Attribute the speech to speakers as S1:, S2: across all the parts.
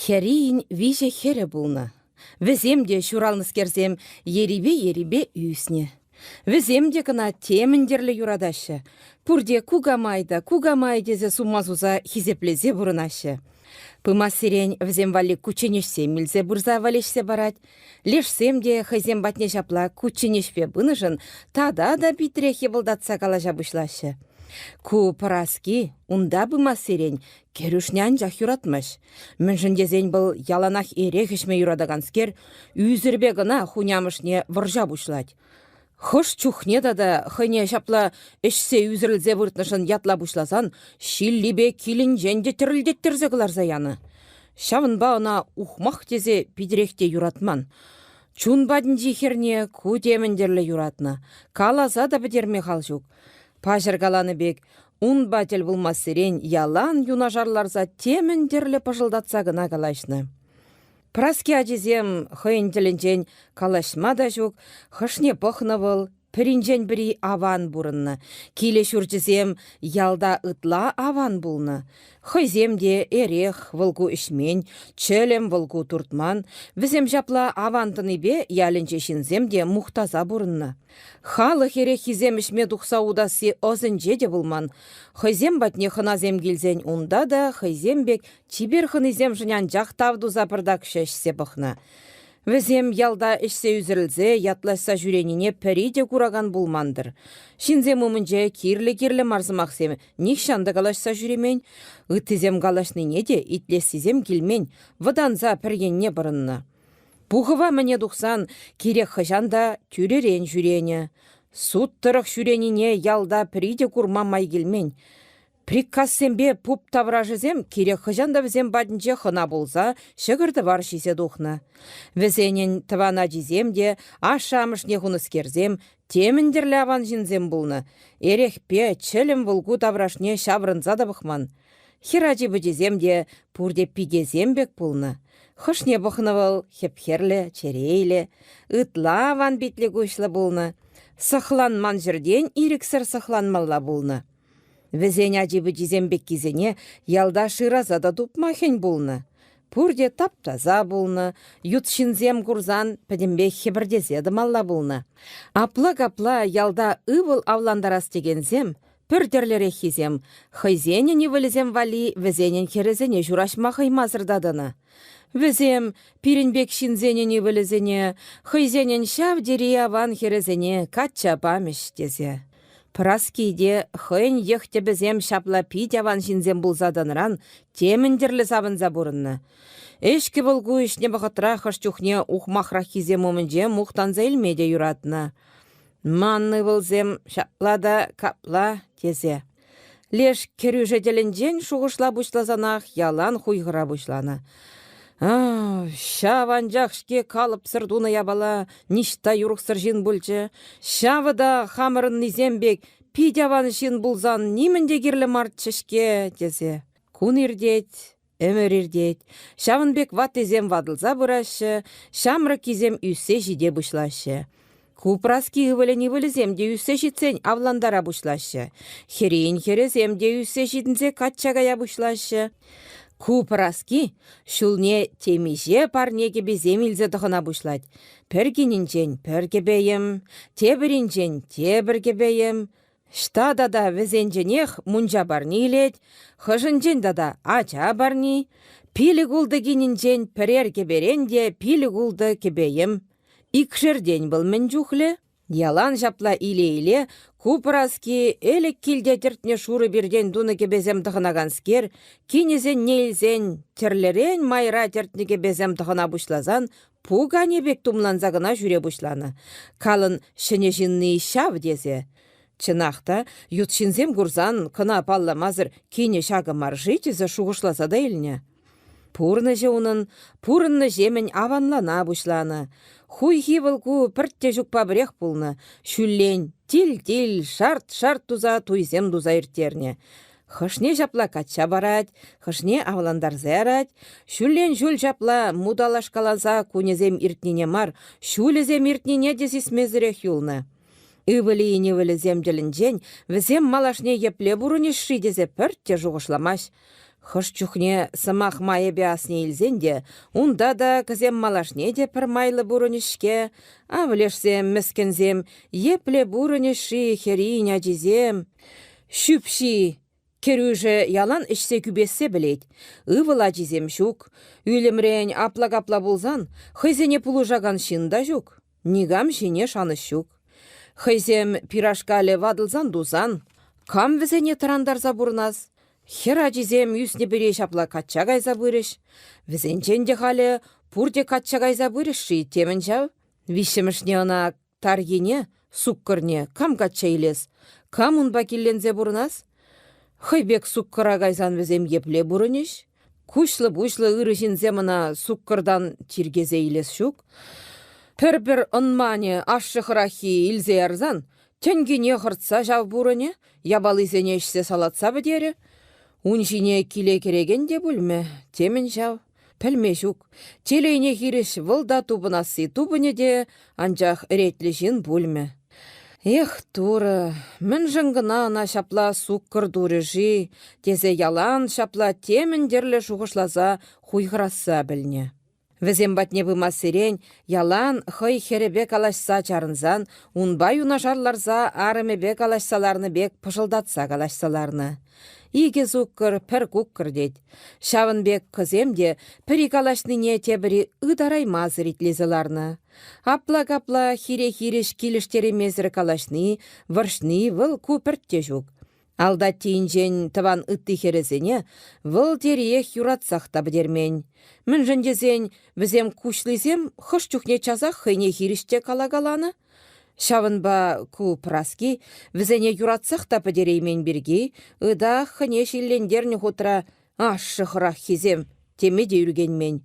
S1: Хӗрийӗн виҫӗ хӗрӗ пулнӑ. Вӗсем те ҫуралнӑскерсем ерипе-ерипе ӳснӗ. Вӗсем те кӑна темӗн тӗрлӗ юратаҫҫӗ. Пурте кукамай та кукамай тесе сума суса хисеплесе пурӑнаҫҫӗ. Пымассерен вӗсем валли кучченеҫсем илсе пырса валеҫсе парать. Лешсем те хӑйсем патне ҫапла кучченеҫпе пынӑшӑн тата та питрех йӑпӑлтатса калаҫа пуҫлаҫҫӗ. Ку Пӑраски унта пымассерен Кӗрӳшне анчах юратмасть. Мӗншӗн тесен вӑл яланах эрех ӗҫме юратаканскер ӳсӗрпе кӑна хунямӑшне вӑрҫа пуҫлать. Хӑш чухне тата хӑйне ҫапла ӗҫсе ӳсӗрӗлсе выртнӑшӑн ятла пуҫласан ҫиллипе килӗнчен те тӗрӗлтеттерсе кӑларса янӑ. Ҫавӑнпа ӑна ухмах тесе питӗрех те юратман. Чун патӗнчи хӗрне ку темӗн тӗрлӗ юратнӑ. Каласа та пӗтерме хал ҫук. Паҫӑр каланӑ пек, унпа тӗл пулмассерен ялан юнашар ларса темӗн тӗрлӗ пӑшӑлтатса кӑна калаҫнӑ. Праски ачисем хӑйӗн тӗлӗнчен калаҫма та ҫук, хӑшне пӑхнӑ вӑл, пӗринчен пӗри аван пурӑннӑ. Килӗ-ҫурчӗсем ялта ытла аван пулнӑ. Хӑйсем те эрех вӑл-ку ӗҫмен, чӗлӗм вӑл-ку туртман. Вӗсем ҫапла аван тӑнипе ялӗнче ҫынсем те мухтаса пурӑннӑ. Халӑх эреххисем ӗҫме тухса утасси ӑсӗнче те пулман. Хӑйсем патне хӑнасем килсен унта та хӑйсем пек чипер хӑнисемшӗн анчах тав туса пӑртакҫӑ ӗҫсе пӑхнӑ. Вӗсем ялта ӗҫсе ӳсӗрӗлсе ятлаҫса ҫӳренине пӗри те куракан пулман-тӑр. Ҫынсем умӗнче кирлӗ-кирлӗ мар сӑмахсем нихҫан та калаҫса ҫӳремен, ыттисем калаҫнине те итлессисем килмен, вӑтанса пӗр енне пӑрӑннӑ. Пухӑва мӗне тухсан кирек хӑҫан та тӳрӗрен ҫӳренӗ. Суд тӑрӑх ҫӳренине ялта пӗри те курма май килмен. Приказсемпе пуп таврашӗсем кирек хӑҫан та вӗсем патӗнче хӑна пулса ҫӑкӑр-тӑвар ҫисе тухнӑ. Вӗсенӗн тӑван ачисем те, ашшӗ-амӑшне хунӑскерсем, темӗн тӗрлӗ аван ҫынсем пулнӑ. Эрехпе чӗлӗм вӑл-ку таврашне ҫаврӑнса та пӑхман. Хӗр ачи-пӑчисем те пурте пикесем пек пулнӑ. Хӑшне пӑхнӑ вӑл хӗп-хӗрлӗ, чӗрейлӗ, ытла аван питлӗ-куҫлӑ пулнӑ. Сӑхланман ҫӗртен ирӗксӗр сӑхланмалла пулнӑ. Вӗсен ачи-пӑчисем пеккисене ялта шыраса та тупма хӗн пулнӑ. Пурте тап-таса пулнӑ, ют ҫынсем курсан пӗтӗмпех хӗпӗртесе тӑмалла пулнӑ. Апла-капла ялта ывӑл авлантарас текенсем пӗр тӗрлӗреххисем хӑйсенӗн ывӑлӗсем валли вӗсенӗн хӗрӗсене ҫураҫма хӑймасӑр та тӑнӑ. Вӗсем пирӗн пек ҫынсенӗн ывӑлӗсене хӑйсенӗн ҫав тери аван хӗрӗсене качча памӗҫ тесе. Пӑраски те хӑйӗн йӑх-тӗпӗсем ҫапла пит аван ҫынсем пулса тӑнӑран темӗн тӗрлӗ савӑнса пурӑннӑ. Ӗҫкӗ вӑл ку ӗҫнӗ вӑхӑтра хӑш чухне ухмахраххисем умӗнче мухтанса илме те юратнӑ. Ман ывӑлсем ҫапла та капла тесе. Леш кӗрӳшӗ тӗлӗнчен шухӑшла пуҫласанах ялан хуйхӑра пуҫланӑ. Ҫав анчах-ҫке калӑпсӑр тунӑ япала ниҫта юрӑхсӑр ҫын пулчӗ. Ҫавӑ та хамӑрӑннисем пек пит аван ҫын пулсан нимӗн те кирлӗ марччӗ-ҫке тесе. Кун иртет, ӗмӗр иртет. Ҫавӑн пек ваттисем ватӑлса пыраҫҫӗ, ҫамрӑккисем ӳссе ҫите пуҫлаҫҫӗ. Ку Праски ывӑлӗн ывӑлӗсем те ӳссе ҫитсен авлантара пуҫлаҫҫӗ. Хӗрин хӗрӗсем те ӳссе ҫитӗнсе качча кая пуҫлаҫҫӗ. Ку Праски ҫулне темиҫе парне кӗпесем илсе тӑхӑна пуҫлать. Пӗр кинӗнчен пӗр кӗпе-йӗм, тепӗринчен тепӗр кӗпе-йӗм. Ҫта тата вӗсенченех мунча парни илет, хӑшӗнчен тата ача парни. Пилӗк-ултӑ кинӗнчен пӗрер кӗперен те пилӗк-ултӑ кӗпе-йӗм. Икшертен вӑл мӗн чухлӗ? Ялан ҫапла иле-иле ку Пӑраски ӗлӗк килте тӗртнӗ шурӑ пиртен тунӑ кӗпесем тӑхӑнаканскер, кинӗсенне илсен тӗрлӗрен майра тӗртнӗ кӗпесем тӑхӑна пуҫласан пукане пек тумланса кӑна ҫӳре пуҫланӑ. Калӑн ҫӗнӗ ҫынни ҫав тесе. Чӑнах та, ют ҫынсем курсан кӑна палламасӑр кинӗ ҫакӑ мар-ши тесе шухӑшласа та илнӗ. Пурнӑҫӗ унӑн пурӑннӑҫемӗн аванлана пуҫланӑ. Хуйхи вӑл ку пӗртте ҫукпа пӗрех пулнӑ. Ҫуллен тил-тил, шарт-шарт туса туйсем туса ирттернӗ. Хӑшне ҫапла качча парать, хӑшне авлантарса ярать. Ҫуллен-ҫул ҫапла муталашкаласа кунӗсем иртнине мар, ҫулӗсем иртнине те сисмесӗрех юлнӑ. Ывӑлӗ-ин ывӑлӗсем тӗлӗнчен вӗсем малашне епле пурӑнӗҫ-ши тесе пӗртте шухӑшламасть. Хӑш чухне сӑмах майӗпе асне илсен те унта та кӗсем малашне те пӗр майлӑ пурӑнӗҫ-ҫке. Ав лешсем, мӗскӗнсем, епле пурӑнӗҫ-ши хӗрин ачисем? Ҫӳпҫи Кӗрӳшӗ ялан ӗҫсе кӳпессе пӗлет. Ывӑл ачисем ҫук. Ӳлӗмрен апла-капла пулсан хӑйсене пулӑшакан ҫын та ҫук. Никам ҫине шанӑҫ ҫук. Хӑйсем пирашкалӗ ватӑлсан-тусан кам вӗсене тӑрантарса пурӑнас? Хӗр ачисем ӳснӗ пире ҫапла качча кайса пырӗҫ. Вӗсенчен те халӗ пурте качча кайса пырӗҫ-ши темӗн ҫав? Виҫҫӗмӗшне ӑна Тарьене, суккӑрне кам качча илес? Кам унпа килленсе пурӑнас? Хӑй пек суккӑра кайсан вӗсем епле пурӑнӗҫ? Куҫлӑ-пуҫлӑ ырӑ ҫынсем ӑна суккӑртан тиркесе илес ҫук. Пӗр-пӗр ӑнманӗ ашшӗ хӑраххи илсе ярсан тӗнкине хӑртса ҫав пурӑнӗ, япалисене ӗҫсе салатса пӗтерӗ. Ун ҫине киле кӗрекен те пулмӗ, темӗн ҫав. Пӗлме ҫук. Телейне хирӗҫ вӑл та тупӑнасси тупӑнӗ те, анчах ӗретлӗ ҫын пулмӗ. Эх, Турӑ, мӗншӗн кӑна ӑна ҫапла суккӑр турӗ-ши, тесе ялан ҫапла темӗн тӗрлӗ шухӑшласа хуйхӑрасса пӗлнӗ. Вӗсем патне пымассерен ялан хӑй хӗрӗпе калаҫса чарӑнсан унпа юнашар ларса арӑмӗпе калаҫса ларнӑ пек пӑшӑлтатса калаҫса ларнӑ. Икӗ суккӑр пӗр куккӑр тет. Ҫавӑн пек кӑсем те пӗри калаҫнине тепӗри ытараймасӑр итлесе ларнӑ. Апла-капла хире-хирӗҫ килӗштереймесӗр калаҫни, вӑрҫни вӑл ку пӗртте ҫук. Алтаттинчен тӑван ытти хӗрӗсене вӑл териех юратсах та пӗтермен. Мӗншӗн тесен вӗсем куҫлисем хӑш чухне часах хӑйне хирӗҫ те калакаланӑ. Ҫавӑнпа ку Праски вӗсене юратсах та пӗтереймен пирки ытах хӑне ҫиллентернӗ хутра ашшӗ хӑраххисем теме те ӳркенмен.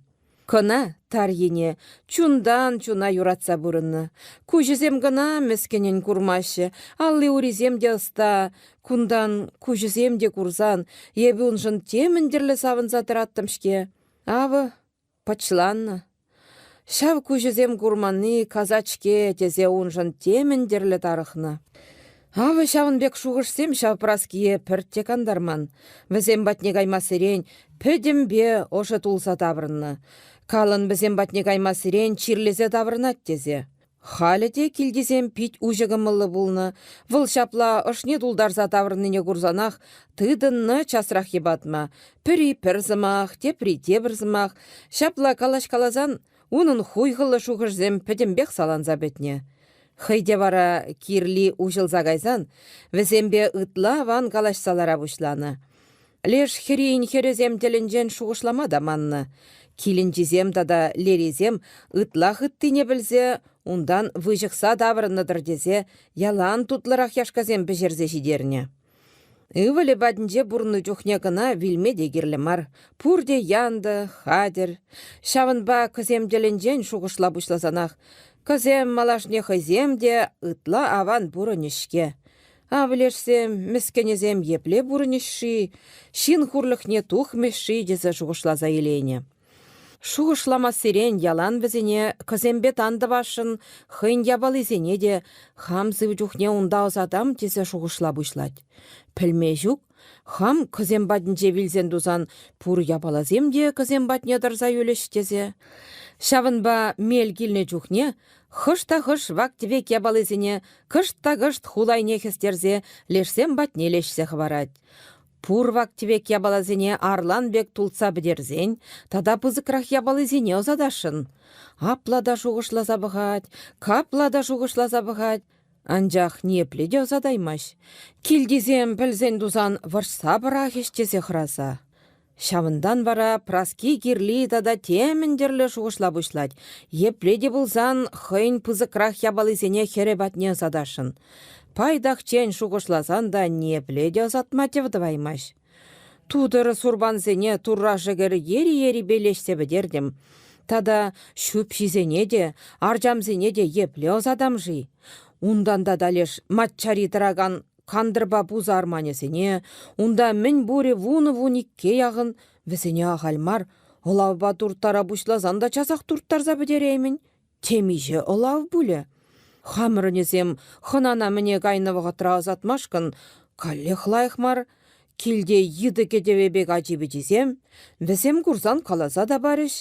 S1: Кӑна, Тарьене, чунтан чуна юратса пурӑннӑ. Куҫӗсем кӑна мӗскӗнӗн курмаҫҫӗ, алли-урисем те ӑста. Кунтан куҫӗсем те курсан эпӗ уншӑн темӗн тӗрлӗ савӑнса тӑраттӑм-ҫке. Авӑ, пӑчланнӑ. Ҫав куҫӗсем курманни касать-ҫке тесе уншӑн темӗн тӗрлӗ тарӑхнӑ. Авӑ ҫавӑн пек шухӑшсем ҫав Праские пӗртте кантарман. Вӗсем патне каймассерен пӗтӗмпе ӑшӑ тулса таврӑннӑ. Калӑн вӗсем патне каймассерен чирлесе таврӑнать тесе. Халӗ те килтисем пит уҫӑ кӑмӑллӑ пулнӑ. Вӑл ҫапла ӑшне тултарса таврӑннине курсанах тытӑннӑ часрах йӑпатма. Пӗри пӗр сӑмах, тепри тепӗр сӑмах. Ҫапла калаҫкаласан унӑн хуйхӑллӑ шухӑшсем пӗтӗмпех саланса пӗтнӗ. Хӑй те вара кирли уҫӑлса кайсан вӗсемпе ытла аван калаҫса лара пуҫланӑ. Леш хӗрин хӗрӗсем тӗлӗнчен шухӑшлама та маннӑ. Килӗнчисем тата лерисем ытла хыттине пӗлсе унтан выҫӑхса таврӑннӑ-тӑр тесе ялан тутлӑрах яшкасем пӗҫерсе ҫитернӗ. Ывӑлӗ патӗнче пурӑннӑ чухне кӑна вилме те кирлӗ мар. Пурте янтӑ, хатӗр. Ҫавӑнпа кӑсем тӗлӗнчен шухӑшла пуҫласанах кӑсем малашне хӑйсем те ытла аван пурӑнӗҫ-ҫке. Ав лешсем, мӗскӗнӗсем епле пурӑнӗҫ-ши, ҫын хурлӑхне тухмӗҫ-ши тесе шухӑшласа иленӗ. Шухӑшламассерен ялан вӗсене кӑсемпе тан тӑвасшӑн хӑйӗн япалисене те хам сыв чухне унта ӑсатам тесе шухӑшла пуҫлать. Пӗлме ҫук, хам кӑсем патӗнче вилсен тусан пур япаласем те кӑсем патне тӑрса юлӗҫ тесе. Ҫавӑнпа мел килнӗ чухне хӑш та хӑш вак-тӗвек япалисене кӑшт та кӑшт хулайне хӗстерсе лешсем патне леҫсе хӑварать. Пур вак-тӗвек япаласене арлан пек тултса пӗтерсен тата пысӑкрах япалисене ӑсатасшӑн. Апла та шухӑшласа пӑхать, капла та шухӑшласа пӑхать, анчах ниепле те ӑсатаймасть. Килтисем пӗлсен-тусан вӑрҫса пӑрахӗҫ тесе хӑраса. Ҫавӑнтан вара Праски кирли тата темӗн тӗрлӗ шухӑшла пуҫлать. Епле те пулсан хӑйӗн пысӑкрах япалисене хӗрӗ патне ӑсатасшӑн. Пайтахчен шухӑшласан та ниепле те ӑсатма тӗв тӑваймасть. Тутӑр сурпансене турра шӗкӗр ери-ерипе леҫсе пӗтертӗм. Тата ҫӳпҫисене те, арчамсене те епле ӑсатам-ши? Унтан тата леш маччари тӑракан кантӑрпа пусӑ арманӗсене, унта мӗн пурӗ вунӑ-вуникке яхӑн, вӗсене ахаль мар, ӑлавпа турттара пуҫласан та часах турттарса пӗтереймӗн. Темиҫе ӑлав пулӗ. Хамӑрӑнӗсем хӑнана-мӗне кайнӑ вӑхӑтра ӑсатмашкӑн каллех лайӑх мар. Килте йытӑ кӗтӗвӗ пек ачи-пӑчисем, вӗсем курсан каласа та парӗҫ.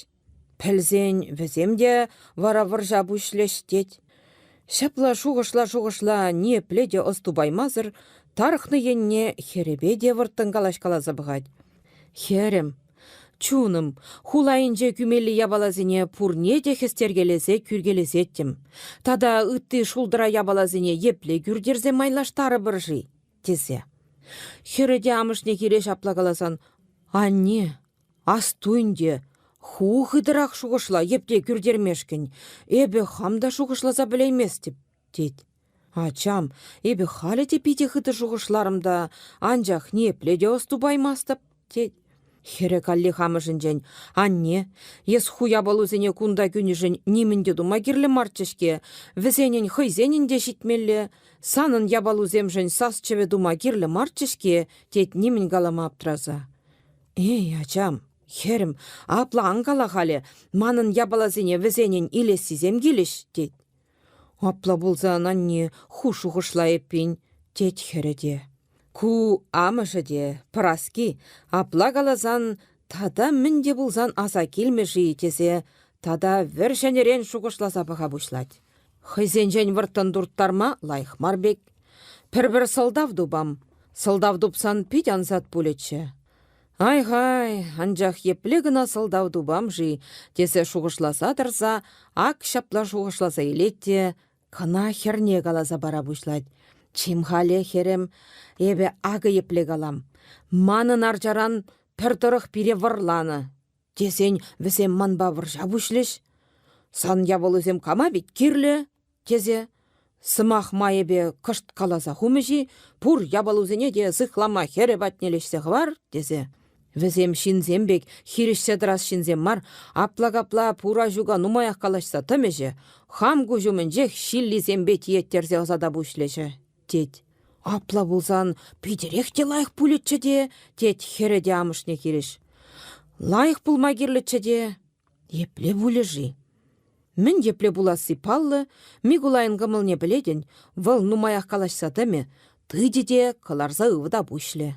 S1: Пӗлсен, вӗсем те вара вӑрҫа пуҫлӗҫ, тет. Ҫапла шухӑшла-шухӑшла ниепле те ӑс тупаймасӑр тарӑхнӑ енне хӗрӗпе те вӑрттӑн калаҫкаласа пӑхать. Хӗрӗм, чунӑм, хула айӗнче кӳмелли япаласене пурне те хӗстеркелесе кӳркелесеттӗм. Тата ытти шултӑра япаласене епле кӳртерсе майлаштарӑпӑр-ши? тесе. Хӗрӗ те амӑшне хире ҫапла каласан, «Анне, асту ӗнтӗ, ху хытӑрах шухӑшла епле кӳртермешкӗн. Эпӗ хам та шухӑшласа пӗлейместӗп», тет. Ачам, эпӗ халӗ те питӗ хытӑ шухӑшларӑм та, анчах ниепле те ӑс тупаймастӑп, тет. Хӗрӗ каллех амӑшӗнчен: «Анне, эс ху япалусене кунта кӳнӗшӗн нимӗн те тума кирлӗ марччӗ-ҫке. Вӗсенӗн хӑйсенӗн те ҫитмелле. Санӑн япалусемшӗн сас-чӗвӗ тума кирлӗ марччӗ-ҫке», тет нимӗн калама аптраса. «Эй, ачам, хӗрӗм, апла ан кала халӗ, манӑн япаласене вӗсенӗн илессисем килӗҫ», тет. Апла пулсан, анне, ху шухӑшла эппин, тет хӗрӗ те. Ку амӑшӗ те, Пӑраски, апла каласан тата мӗн те пулсан аса килмӗ-ши тесе тата вӗр ҫӗнӗрен шухӑшласа пӑха пуҫлать. Хӑйсенчен вӑрттӑн турттарма лайӑх мар пек. Пӗр-пӗр сӑлтав тупам. Сӑлтав тупсан пит ансат пулӗччӗ. Ай-хай, анчах епле кӑна сӑлтав тупам-ши тесе шухӑшласа тӑрса ак ҫапла шухӑшласа илет те кӑна хӗрне каласа пара пуҫлать. Чим-халӗ, хӗрӗм, эпӗ акӑ епле калам. Манӑн арчаран пӗр тӑрӑх пире вӑрланӑ тесен вӗсем манпа вӑрҫа пуҫлӗҫ. Сан япалусем кама пит кирлӗ? тесе сӑмах майӗпе кӑшт каласа хумӗҫ-и, пур япалусене те сыхлама хӗрӗ патне леҫсе хӑвар, тесе. Вӗсем ҫынсем пек хирӗҫсе тӑрас ҫынсем мар, апла-капла пур аҫука нумаях калаҫса тӑмӗҫӗ, хам куҫ умӗнчех ҫиллисемпе тиеттерсе ӑсата пуҫлӗҫӗ, тет. Апла пулсан питӗрех те лайӑх пулӗччӗ те, тет хӗрӗ те амӑшне хирӗҫ. Лайӑх пулма кирлӗччӗ те, епле пулӗ-ши? Мӗн епле пуласси паллӑ, Микулайӑн кӑмӑлне пӗлетӗн, вӑл нумаях калаҫса тӑмӗ, тытӗ те кӑларса ывӑта пуҫлӗ.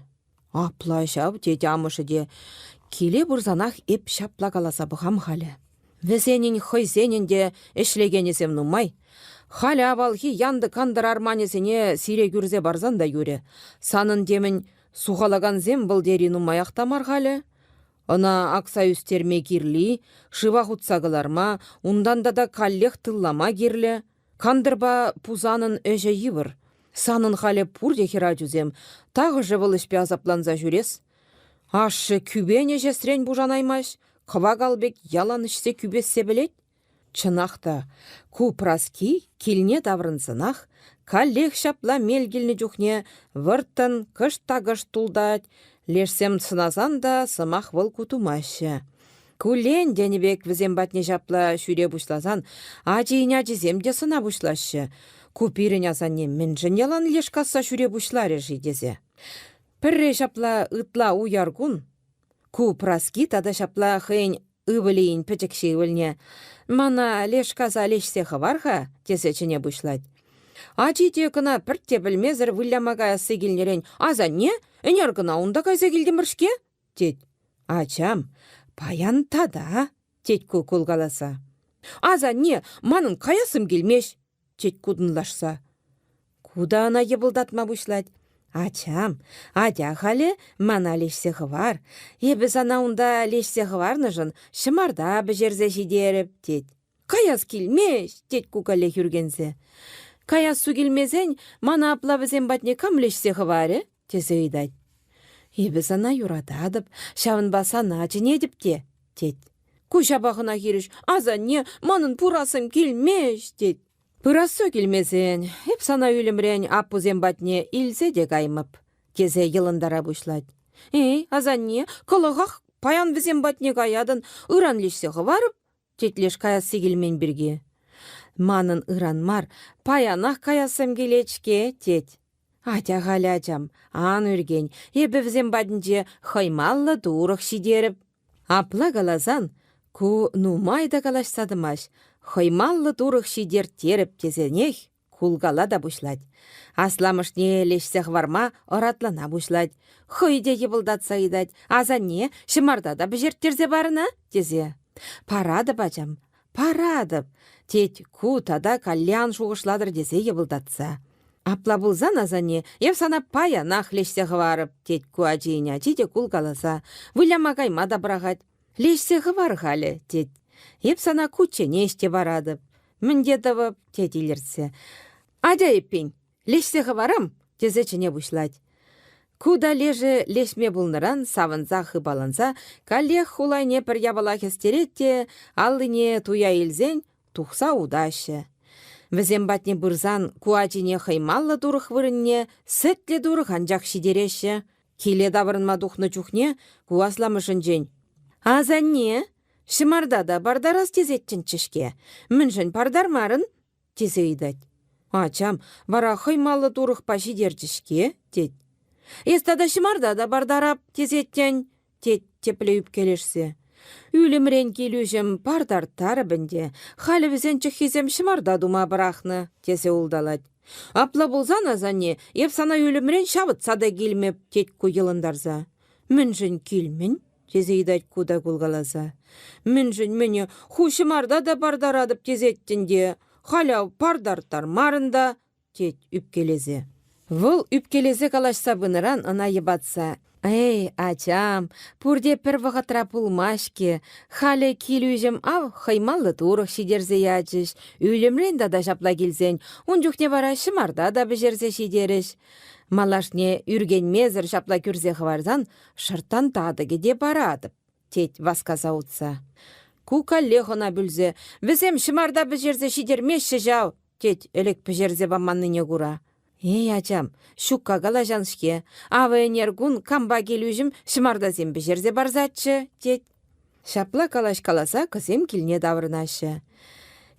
S1: Апла ҫав, тет амӑшӗ те, киле пырсанах эп ҫапла каласа пӑхам халӗ. Вӗсенӗн хӑйсенӗн те ӗҫлекенӗсем нумай. Халӗ авалхи янтӑ-кантӑр арманӗсене сире кӳрсе парсан та юрӗ. Санӑн темӗн сухалакансем вӑл тери нумаях та мар халӗ. Ӑна акса ӳстерме кирли, шыва хутса кӑларма, унтан тата каллех тыллама кирлӗ. Кантӑрпа пусанӑн ӗҫӗ йывӑр. Санӑн халӗ пурте хӗрачусем, тахӑшӗ вӑл ӗҫпе асапланса ҫӳрес. Ашшӗ кӳпен ӗҫесрен пушанаймасть, кӑвакал пек ялан ӗҫсе кӳпессе пӗлет. Чӑнах та, ку Праски килне таврӑнсанах каллех ҫапла мел килнӗ чухне вӑрттӑн кӑшт та кӑшт тултать, лешсем сӑнасан та сӑмах вӑл ку тумаҫҫӗ. Куллен тенӗ пек вӗсем патне ҫапла ҫӳре пуҫласан ачин ачисем те сӑна пуҫлаҫҫӗ. Ку пирӗн асанне мӗншӗн ялан леш касса ҫӳре пуҫларӗ-ши тесе. Пӗрре ҫапла ытла уяр кун ку Праски тата ҫапла хӑйӗн ывӑлӗн пӗчӗкҫӗ ывӑлне «Мана леш каса леҫсе хӑвар-ха» тесе чӗне пуҫлать. Ачи те кӑна пӗртте пӗлмесӗр выляма каясси килнӗрен «Асанне, ӗнер кӑна унта кайса килтӗмӗр-ҫке» тет. «Ачам, паян тата» тет ку кулкаласа. «Асанне, манӑн каяссӑм килмест» тет кутӑнлашса. Ку та ӑна йӑпӑлтатма пуҫлать. Ачам, атя халӗ мана леҫсе хӑвар. Эпӗ сана унта леҫсе хӑварнӑшӑн ҫӑмарта пӗҫерсе ҫитерӗп, тет. Каяс килмест, тет ку каллех ӳркенсе. Каяссу килмесен мана апла вӗсем патне кам леҫсе хӑварӗ? тесе ыйтать. Эпӗ сана юрататӑп, ҫавӑнпа сана чӗнетӗп те, тет. Ку ҫапах ӑна хирӗҫ асанне, манӑн пурасӑм килмест, тет. Пырассу килмесен, эп сана ӳлӗмрен аппусем патне илсе те каймӑп, тесе йӑлӑнтара пуҫлать. Эй, асанне, кӑлӑхах паян вӗсем патне каятӑн, ыран леҫсе хӑварӑп, тет леш каясси килмен пирки. Манӑн ыран мар, паянах каяссӑм килет-ҫке, тет. Атя халь, ачам, ан ӳркен, эпӗ вӗсем патӗнче хӑймаллӑ турӑх ҫитерӗп. Апла каласан, ку нумай та калаҫса тӑмасть, хӑймаллӑ турӑх ҫитертерӗп тесенех. Кулкала та пуҫлать. Асламӑшне леҫсе хӑварма ӑратлана пуҫлать. Хӑй те йӑпӑлтатса ыйтать: «Асанне, ҫӑмарта та пӗҫерттерсе парӑна?» тесе. «Паратӑп, ачам, паратӑп», тет ку тата калле ан шухӑшлатӑр тесе йӑпӑлтатса. «Апла пулсан, асанне, эп сана паянах леҫсе хӑварӑп», тет ку ачин ачи те кулкаласа. Выляма кайма та пӑрахать. «Леҫсе хӑвар халӗ», тет. «Эп сана кучченеҫ те паратӑп». «Мӗн те тӑвӑп», тет илӗртсе. «Атя эппин, леҫсе хӑварам», тесе чӗне пуҫлать. Ку та лешӗ леҫме пулнӑран савӑнса хыпаланса каллех хулайне пӗр япала хӗстерет те аллине туя илсен тухса утаҫҫӗ. Вӗсем патне пырсан ку ачине хӑймаллӑ турӑх вырӑнне сӗтлӗ турӑх анчах ҫитереҫҫӗ. Киле таврӑнма тухнӑ чухне ку асламӑшӗнчен: «Асанне, ҫӑмарта та партарас тесеттӗнччӗ-ҫке. Мӗншӗн партармарӑн?» тесе ыйтать. Ачам, вара хӑймаллӑ турӑхпа ҫитерчӗ-ҫке, тет. Эс тата ҫӑмарта та партарап тесеттӗн, тет тепле ӳпкелешсе. Ӳлӗмрен килӳҫӗм партарттарӑп ӗнтӗ, халӗ вӗсен чӑххисем ҫӑмарта тума пӑрахнӑ, тесе улталать. Апла пулсан, асанне, эп сана ӳлӗмрен ҫавӑтса та килмӗп, тет ку йӑлӑнтарса. Мӗншӗн килмӗн? тесе ыйтать ку та кулкаласа. Мӗншӗн мӗне ху ҫӑмарта та партаратӑп тесеттӗн те, халь ав партарттармарӑн та, тет ӳпкелесе. Вӑл ӳпкелесе калаҫса пынӑран ӑна йӑпатса: «Эй, ачам, пурте пӗр вӑхӑтра пулмасть-ҫке. Халӗ килӳҫӗм ав хӑймаллӑ турӑх ҫитерсе ячӗҫ. Ӳлӗмрен тата ҫапла килсен, ун чухне вара ҫӑмарта та пӗҫерсе ҫитерӗҫ. Малашне ӳркенмесӗр ҫапла кӳрсе хӑварсан шӑрттан татӑкӗ те паратӑп», тет васкаса утса. Ку каллех ӑна пӳлсе: «Вӗсем ҫӑмарта пӗҫерсе ҫитермеҫҫӗ ҫав», тет ӗлӗк пӗҫерсе паманнине кура. Эй, ачам, ҫукка калаҫан-ҫке. Авӑ ӗнер кун кампа килӳҫӗм ҫӑмартасем пӗҫерсе парсаччӗ, тет. Ҫапла калаҫкаласа кӑсем килне таврӑнаҫҫӗ.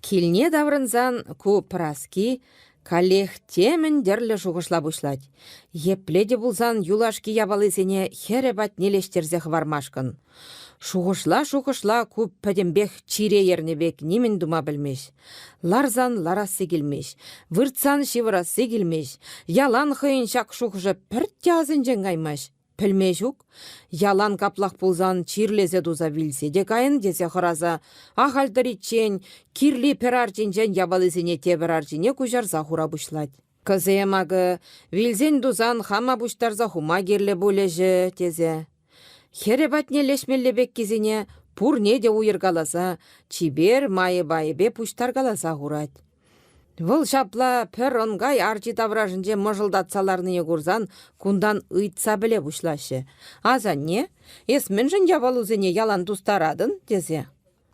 S1: Килне таврӑнсан ку Праски каллех темӗн тӗрлӗ шухӑшла пуҫлать. Епле те пулсан юлашки япалисене хӗрӗ патне леҫтерсе хӑвармашкӑн. Шухӑшла-шухӑшла ку пӗтӗмпех чире ернӗ пек нимӗн тума пӗлмест. Ларсан ларасси килмест, выртсан ҫывӑрасси килмест. Ялан хӑйӗн ҫак шухӑшӗ пӗртте асӗнчен каймасть. Пӗлме ҫук. Ялан каплах пулсан чирлесе туса вилсе те кайӑн тесе хӑраса ахаль тӑриччен кирли пӗр арчинчен япалисене тепӗр арчине куҫарса хура пуҫлать. Кӑсем акӑ вилсен-тусан хама пуҫтарса хума кирлӗ пулӗҫӗ тесе. Хӗрӗ патне леҫмелле пеккисене пурне те уйӑркаласа, чипер майӗ-пайӗпе пуҫтаркаласа хурать. Вӑл ҫапла пӗр ӑнкай арчи таврашӗнче мӑшӑлтатса ларнине курсан кунтан ыйтса пӗле пуҫлаҫҫӗ: «Асанне, эс мӗншӗн япалусене ялан тустаратӑн?» тесе.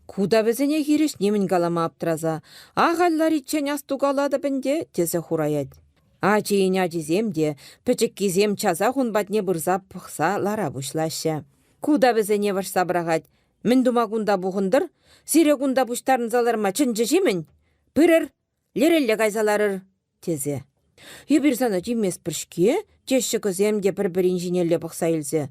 S1: Ку та вӗсене хирӗҫ нимӗн калама аптраса, ахаль лариччен астукалатӑп ӗнтӗ, тесе хураять. Ачийӗн ачисем те, пӗчӗккисем часах ун патне пырса пӑхса лара пуҫлаҫҫӗ. Ку та вӗсене вӑрҫса пӑрахать. Мӗн тума кунта пухӑнтӑр? Сире кунта пуҫтарӑнса ларма чӗнчӗҫ-и-мӗн? Пырӑр, лерелле кайса ларӑр, тесе. Эпир сана тивместпӗр-ҫке, теҫҫӗ кӑсем те пӗр-пӗрин ҫинелле пӑхса илсе.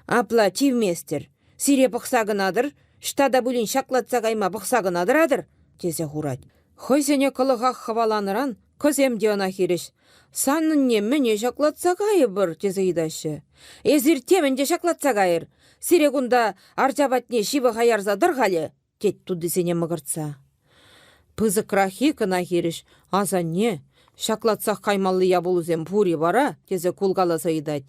S1: Апла тивместӗр. Сире пӑхса кӑна-тӑр, ӑҫта та пулин ҫаклатса кайма пӑхса кӑна тӑратӑр, тесе хурать. Хӑйсене кӑлӑхах хӑваланӑран кӑсем те ӑна хирӗҫ. Санӑнне мӗне ҫаклатса кайӑпӑр, тесе ыйтаҫҫӗ. Эсир темӗн те ҫаклатса кайӑр. Сире кунта арча патне ҫывӑха ярса тӑр-халӗ, тет тутисене мӑкӑртса. Пысӑкраххи кӑна хирӗҫ асанне, ҫаклатсах каймалли япалусем пур-и вара, тесе кулкаласа ыйтать.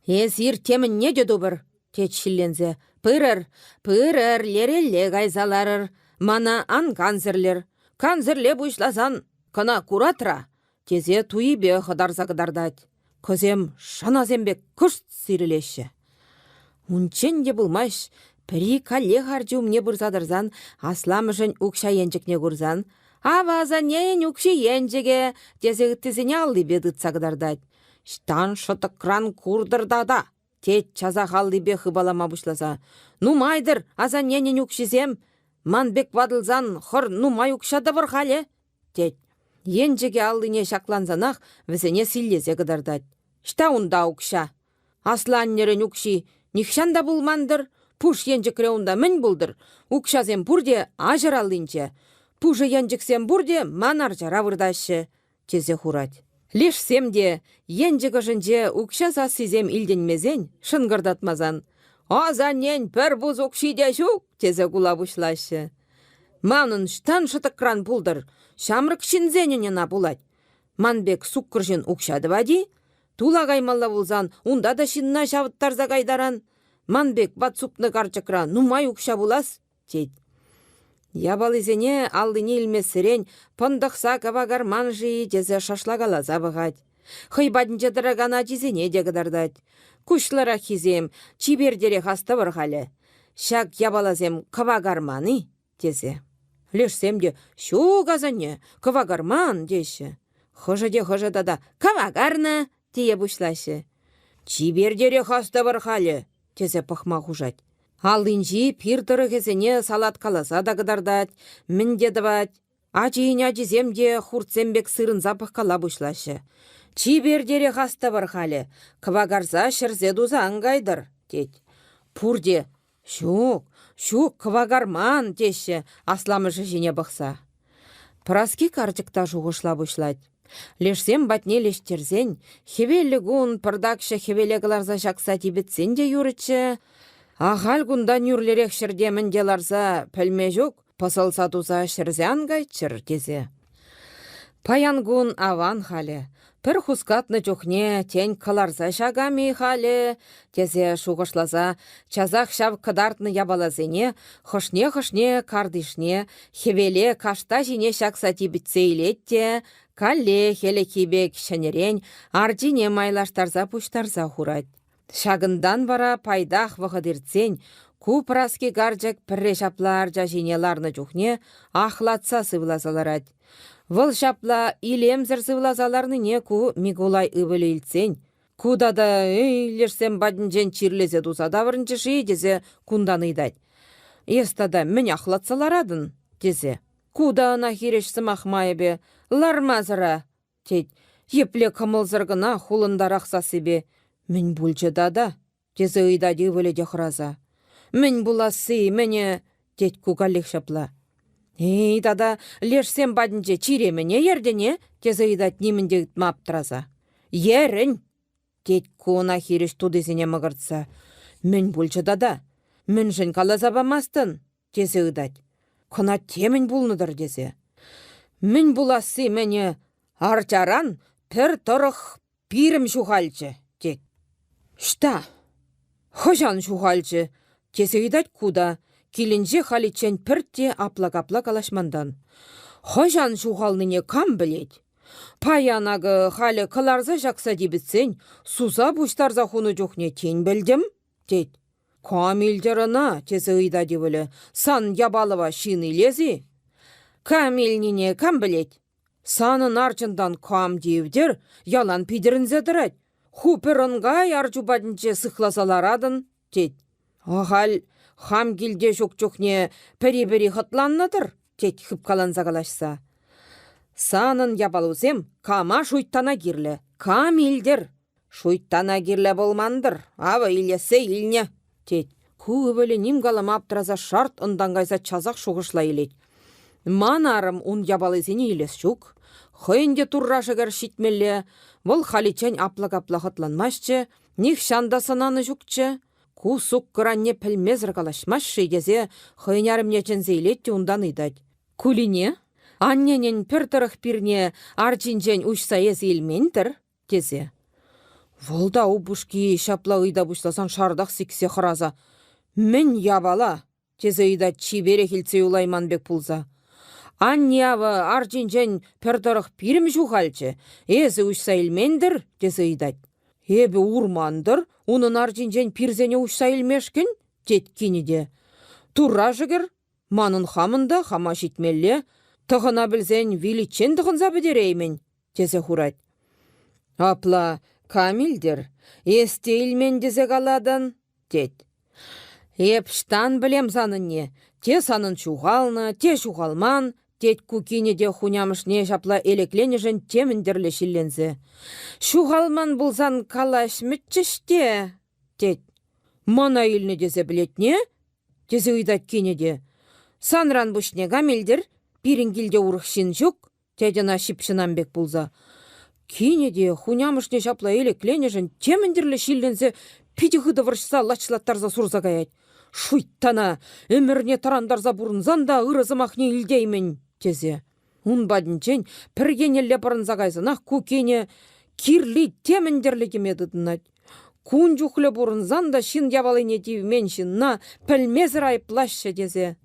S1: Эсир темӗнне те тупӑр, тет ҫилленсе. Пырӑр, пырӑр, лерелле кайса ларӑр. Мана ан кансӗрлӗр. Кансӗрле пуҫласан кӑна куратра, тесе туйипе хӑтарса кӑтартать. Кӑсем шӑнасем пек кӑшт сирӗлеҫҫӗ. Унччен те пулмасть, пӗри каллех арчи умне пырса тӑрсан асламӑшӗн укҫа енчӗкне курсан «Ав асаннен укҫи енчӗкӗ!» тесе ыттисене аллипе тытса кӑтартать. «Ҫтан шӑтӑкран куртӑр тата!» тет часах аллипе хыпалама пуҫласа. «Нумайтӑр асанненӗн укҫисем! Ман пек ватӑлсан хӑр нумай укҫа тӑвӑр халӗ!» тет. Енчӗкӗ аллине ҫаклансанах вӗсене силлесе кӑтартать. Ӑҫта унта укҫа? Аслӑ аннерен укҫи нихҫан та пулман-тӑр. Пуш енчӗкре унта мӗн пултӑр? Укҫасем пурте аҫӑр аллинче. Пушӑ енчӗксем пурте ман арчара выртаҫҫӗ. тесе хурать. Лешсем те енчӗк ӑшӗнче укҫа сассисем илтӗнмесен, шӑнкӑртатмасан «Асаннен пӗр пус укҫи те ҫук!» тесе кула пуҫлаҫҫӗ. Манӑн ӑҫтан шӑтӑкран пултӑр, ҫамрӑк ҫынсенӗн ӑна пулать. Ман пек суккӑр ҫын укҫа тӑвать-и? Тула каймалла пулсан унта та ҫынна ҫавӑттарса кайтаран. Ман пек ват супнӑ карчӑкра нумай укҫа пулас, тет. Япалисене аллине илмессерен пӑнтӑхса кӑвакарман-ши тесе шашлакаласа пӑхать. Хӑй патӗнче тӑракан ачисене те кӑтартать. Куҫлӑраххисем чипертерех астӑвӑр халӗ. Ҫак япаласем кӑвакарман-и? тесе. Лешсем те «Ҫук, асанне, кӑвакарман» теҫҫӗ. Хӑшӗ те хӑшӗ тата «Кӑвакарнӑ» тее пуҫлаҫҫӗ. «Чипертерех астӑвӑр халӗ» тесе пӑхма хушать. Аллинчи пир тӑрӑхӗсене салаткаласа та кӑтартать, мӗн те тӑвать. Ачин ачисем те хуртсем пек сырӑнса пӑхкала пуҫлаҫҫӗ. «Чипертерех астӑвӑр халӗ, кӑвакарса ҫӗрсе туса ан кайтӑр», тет. Пурте «Ҫук, ҫук, кӑвакарман», теҫҫӗ асламӑшӗ ҫине пӑхса. Праски карчӑк та шухӑшла пуҫлать. Лешсем патне леҫтерсен, хӗвеллӗ кун пӑртакҫӑ хӗвеле кӑларса ҫакса типӗтсен те юрӗччӗ. Ахаль кунта нӳрлӗрех ҫӗрте мӗнте ларса пӗлме ҫук, пӑсӑлса туса ҫӗрсе ан кайччӑр тесе. Паян кун аван халӗ. Пӗр хускатнӑ чухне, тен, кӑларса ҫакам-и халӗ, тесе шухӑшласа часах ҫав кӑтартнӑ япаласене хӑшне-хӑшне картишне хӗвеле кашта ҫине ҫакса типӗтсе илет те каллех ӗлӗкхи пек ҫӗнӗрен арчине майлаштарса пуҫтарса хурать. Ҫакӑнтан вара пайтах вӑхӑт иртсен ку Праски карчӑк пӗрре ҫапла арча ҫине ларнӑ чухне ахлатса сывласа ларать. Вӑл ҫапла илемсӗр сывласа ларнине ку Микулай ывӑлӗ илтсен ку тата эй, лешсем патӗнчен чирлесе туса таврӑнчӗ-ши тесе кунтан ыйтать. Эс тата мӗн ахлатса ларатӑн? тесе. Ку та ӑна хирӗҫ сӑмах майӗпе лармасӑра тет. Епле кӑмӑлсӑр кӑна хулӑнтарах сассипе «Мӗн пулчӗ тата?» тесе ыйтать ывӑлӗ те хӑраса. «Мӗн пуласси, мӗне?» тет ку каллех ҫапла. «Эй, тата лешсем патӗнче чире-мӗне ертӗне?» тесе ыйтать нимӗн те ыйтма аптраса. «Ерӗн!» тет ку ӑна хирӗҫ тутисене мӑкӑртса. «Мӗн пулчӗ тата? Мӗншӗн каласа памастӑн?» тесе ыйтать. Кӑна темӗн пулнӑ-тӑр тесе. Мӗн пуласси мӗне арчаран пӗр тӑрӑх пирӗм ҫухалчӗ, тет. Ҫта? Хӑҫан ҫухалчӗ? тесе ыйтать ку та, килӗнче халиччен пӗртте апла-капла калаҫмантан. Хӑҫан ҫухалнине кам пӗлет? Паян акӑ халӗ кӑларса ҫакса типӗтсен суса пуҫтарса хунӑ чухне тин пӗлтӗм, тет. Кам илтӗр ӑна? тесе ыйтать ывӑлӗ. Сан япалӑва ҫын илес-и? Кам илнине кам пӗлет? Санӑн арчӑнтан кам тивтӗр, ялан питӗрӗнсе тӑрать. Ху пӗр ӑнкай арчу патӗнче сыхласа ларатӑн, тет. Ахаль хам килте ҫук чухне пӗри-пӗри хӑтланнӑ-тӑр, тет хыпкаланса калаҫса. Санӑн япалусем кама шуйттана кирлӗ, кам илтӗр? Шуйттана кирлӗ пулман-тӑр, авӑ илессе илнӗ, тет. Ку ывӑлӗ ним калама аптраса шарт ӑнтан кайса часах шухӑшла илет. Ман арӑм ун япалисене илес ҫук. Хӑйӗн те турра шӗкӗр ҫитмелле. Вӑл халиччен апла-капла хӑтланмастчӗ, нихҫан та сӑнанӑ ҫукчӗ. Ку суккӑр анне пӗлмесӗр калаҫмасть-ши тесе хӑйӗн арӑмне чӗнсе илет те унтан ыйтать. Кулине, анненӗн пӗр тӑрӑх пирне арчинчен уҫса эсӗ илмен-тӗр? тесе. Вӑл та упӑшки ҫапла ыйта пуҫласан шартах сиксе хӑраса «Мӗн япала?» тесе ыйтать чиперех илтсе юлайман пек пулса. «Анне авӑ арчинчен пӗр тӑрӑх пирӗм ҫухалчӗ, эсӗ уҫса илмен-тӗр?» тесе ыйтать. «Эпӗ урман-тӑр, унӑн арчинчен пирсене уҫса илмешкӗн?» тет кинӗ те. «Турра шӗкӗр, манӑн хамӑн та хама ҫитмелле, тӑхӑна пӗлсен виличчен тӑхӑнса пӗтереймӗн», тесе хурать. Апла кам илтӗр? Эс те илмен тесе калатӑн, тет. Эп ҫтан пӗлем санӑнне, те санӑн ҫухалнӑ, те ҫухалман, тет ку кинӗ те хунямӑшне ҫапла элекленӗшӗн темӗн тӗрлӗ ҫилленсе. Ҫухалман пулсан калаҫмӗччӗҫ те, тет. Мана илнӗ тесе пӗлетне? тесе ыйтать кинӗ те. Санран пуҫне кам илтӗр? Пирӗн килте урӑх ҫын ҫук. тет ӑна ҫыпҫӑнам пек пулса. Кинӗ те хунямӑшне ҫапла элекленӗшӗн темӗн тӗрлӗ ҫилленсе питӗ хытӑ вӑрҫса лачлаттарса сурса каять. Шуйттана, ӗмӗрне тӑрантарса пурӑнсан та ырӑ сӑмахне илтеймӗн, тесе. Ун патӗнчен пӗр еннелле пӑрӑнса кайсанах ку кинӗ кирли темӗн тӗрлӗ теме тытӑнать. Кун чухлӗ пурӑнсан та ҫын япалине тивмен ҫынна пӗлмесӗр айӑплаҫҫӗ тесе.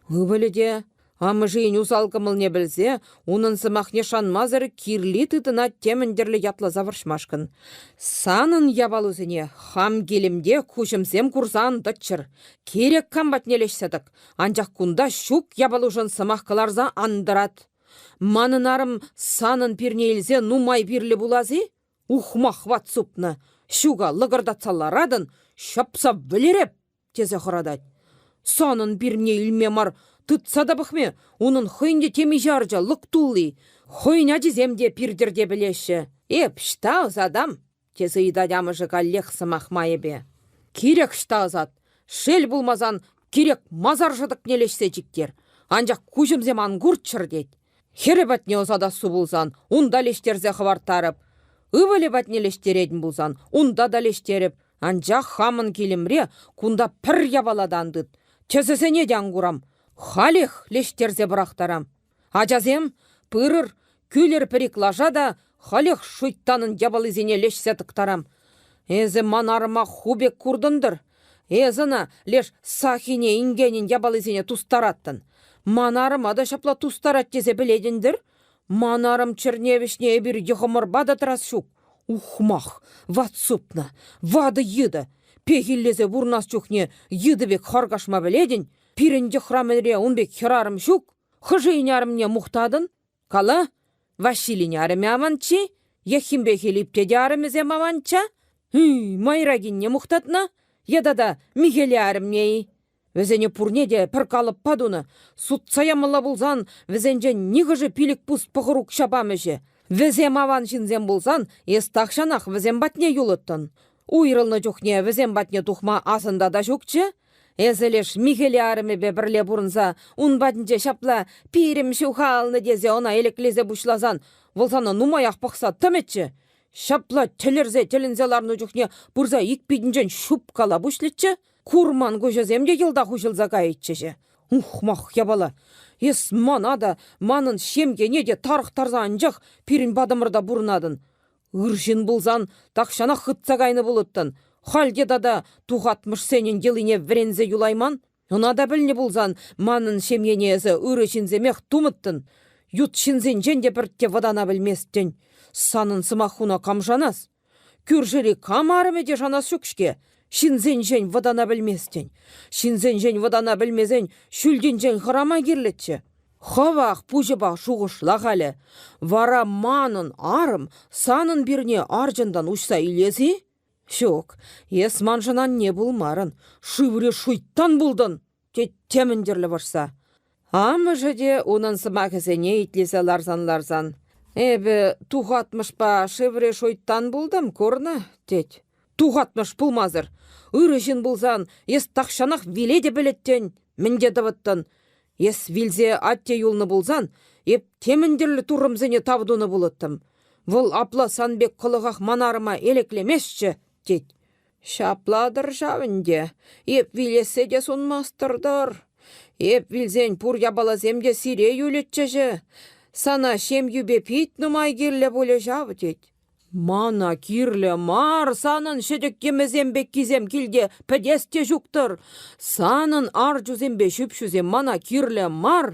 S1: Ывӑлӗ те, амӑшӗн усал кӑмӑлне пӗлсе, унӑн сӑмахне шанмасӑр кирли тытӑнать темӗн тӗрлӗ ятласа вӑрҫмашкӑн. Санӑн япалусене хам килӗмте куҫӑмсем курса ан тӑччӑр. Кирек кам патне леҫсе тӑк, анчах кунта ҫук япалушӑн сӑмах кӑларса ан тӑрат. Манӑн арӑм санӑн пирне илсе нумай пирлӗ пулас-и? Ухмах ват супнӑ. Ҫука лӑкӑртатса ларатӑн, ҫапса вӗлереп! тесе хӑратать. Санӑн пирне илме мар, тытса та пӑхме, унӑн хӑйӗн те темиҫе арча лӑк тулли. Хӑйӗн ачисем те пир тӗрте пӗлеҫҫӗ. Эп ӑҫта ӑсатам? тесе ыйтать амӑшӗ каллех сӑмах майӗпе. Кирек ӑҫта ӑсат, шел пулмасан кирек масар шӑтӑкне леҫсе чиктер. Анчах куҫӑмсем ан курччӑр тет. Хӗрӗ патне ӑсатассу пулсан, унта леҫтерсе хӑварттарӑп. Ывӑлӗ патне леҫтеретӗн пулсан, унта та леҫтерӗп. Анчах хамӑн килӗмре кунта пӗр япала та ан тыт. Тӗсӗсене те ан курам. Халех леҫтерсе пӑрахтарам. Ачасем, пырӑр, кӳлӗр пӗр-ик лаша та халех шуйттанӑн япалисене леҫсе тӑктарам. Эсӗ ман арӑма ху пек куртӑн-тӑр. Эс ӑна леш Сахине инкенӗн япалисене тустараттӑн. Ман арӑма та ҫапла тустарать тесе пӗлетӗн-тӗр. Ман арӑм чӗрне вӗҫне эпир йӑхӑмӑрпа та тӑрас ҫук. Ухмах, ват супнӑ, ватӑ йытӑ. Пехиллесе пурӑнас чухне йытӑ пек харкашма пӗлетӗн. Пирӗн йӑхра-мӗнре ун пек хӗрарӑм ҫук. Хӑшӗн арӑмне мухтатӑн? Кала, Василин арӑмӗ аванччӗ, Еххимпе Хӗлип тете арӑмӗсем аванччӗ. Майракинне мухтатнӑ е тата Михеле арӑмне-и? Вӗсене пурне те пӗр калӑппа тунӑ. Сутса ямалла пулсан вӗсенчен нихӑшӗ 5 пус пӑхӑр укҫа памӗҫ-и. Вӗсем аван ҫынсем пулсан эс тахҫанах вӗсем патне юлӑттӑн. Уйрӑлнӑ чухне вӗсем патне тухма асӑнта та ҫукчӗ. Эсӗ леш Михеле арӑмӗпе пӗрле пурӑнса ун патӗнче ҫапла пирӗм ҫухалнӑ тесе ӑна элеклесе пуҫласан вӑл сана нумаях пӑхса тӑмӗччӗ. Ҫапла тӗлӗрсе тӗлӗнсе ларнӑ чухне пырса ик питӗнчен ҫупкала пуҫлӗччӗ. Курман куҫӗсем те йӑлтах уҫӑлса кайӗччӗҫ. Ухмах япала! Эс мана та, манӑн ҫемьене те тарӑхтарса анчах пирӗн патӑмӑрта пурӑнатӑн. Ыр ҫын пулсан тахҫанах хытса кайнӑ пулӑттӑн. Халь те тата тухатмӑшсенӗн йӑлине вӗренсе юлайман. Ӑна та пӗлнӗ пулсан манӑн ҫемьене эсӗ ырӑ ҫынсемех тумӑттӑн. Ют ҫынсенчен те пӗртте вӑтана пӗлместӗн. Санӑн сӑмаххуна кам шанас? Кӳршӗри кам арӑмӗ те шанас ҫук-ҫке. Ҫынсенчен вӑтана пӗлместӗн. Ҫынсенчен вӑтана пӗлмесен ҫӳлтинчен хӑрама кирлӗччӗ. Хӑвах пуҫӑпа шухӑшла халӗ. Вара манӑн арӑм санӑн пирне арчӑнтан уҫса илес-и? Ҫук, эс маншӑн анне пулмарӑн, шыври шуйттан пултӑн, тет темӗн тӗрлӗ вӑрҫса. Амӑшӗ те унӑн сӑмахӗсене итлесе ларсан-ларсан: «Эпӗ тухатмӑшпа шыври шуйттан пултӑм, курнӑ», тет. Тухатмӑш пулмасӑр. Ырӑ ҫын пулсан эс тахҫанах виле те пӗлӗттӗн, мӗн те тӑвӑттӑн. Эс вилсе атте юлнӑ пулсан, эп темӗн тӗрлӗ туррӑмсене тав тунӑ пулӑттӑм. Вӑл апла сан пек кӑлӑхах ман арӑма элеклеместчӗ, тет. Ҫапла-тӑр ҫав ӗнтӗ. Эп вилессе те сунмастӑр-тӑр. Эп вилсен пур япаласем те сире юлӗччӗҫ. Сана ҫемйӳпе пит нумай кирлӗ пулӗ ҫав, тет. Мана кирлӗ мар санӑн ҫӗтӗк йӗмӗсем пеккисем килте пӗтес те ҫук-тӑр. Санӑн арчусемпе ҫӳпҫӳсем мана кирлӗ мар.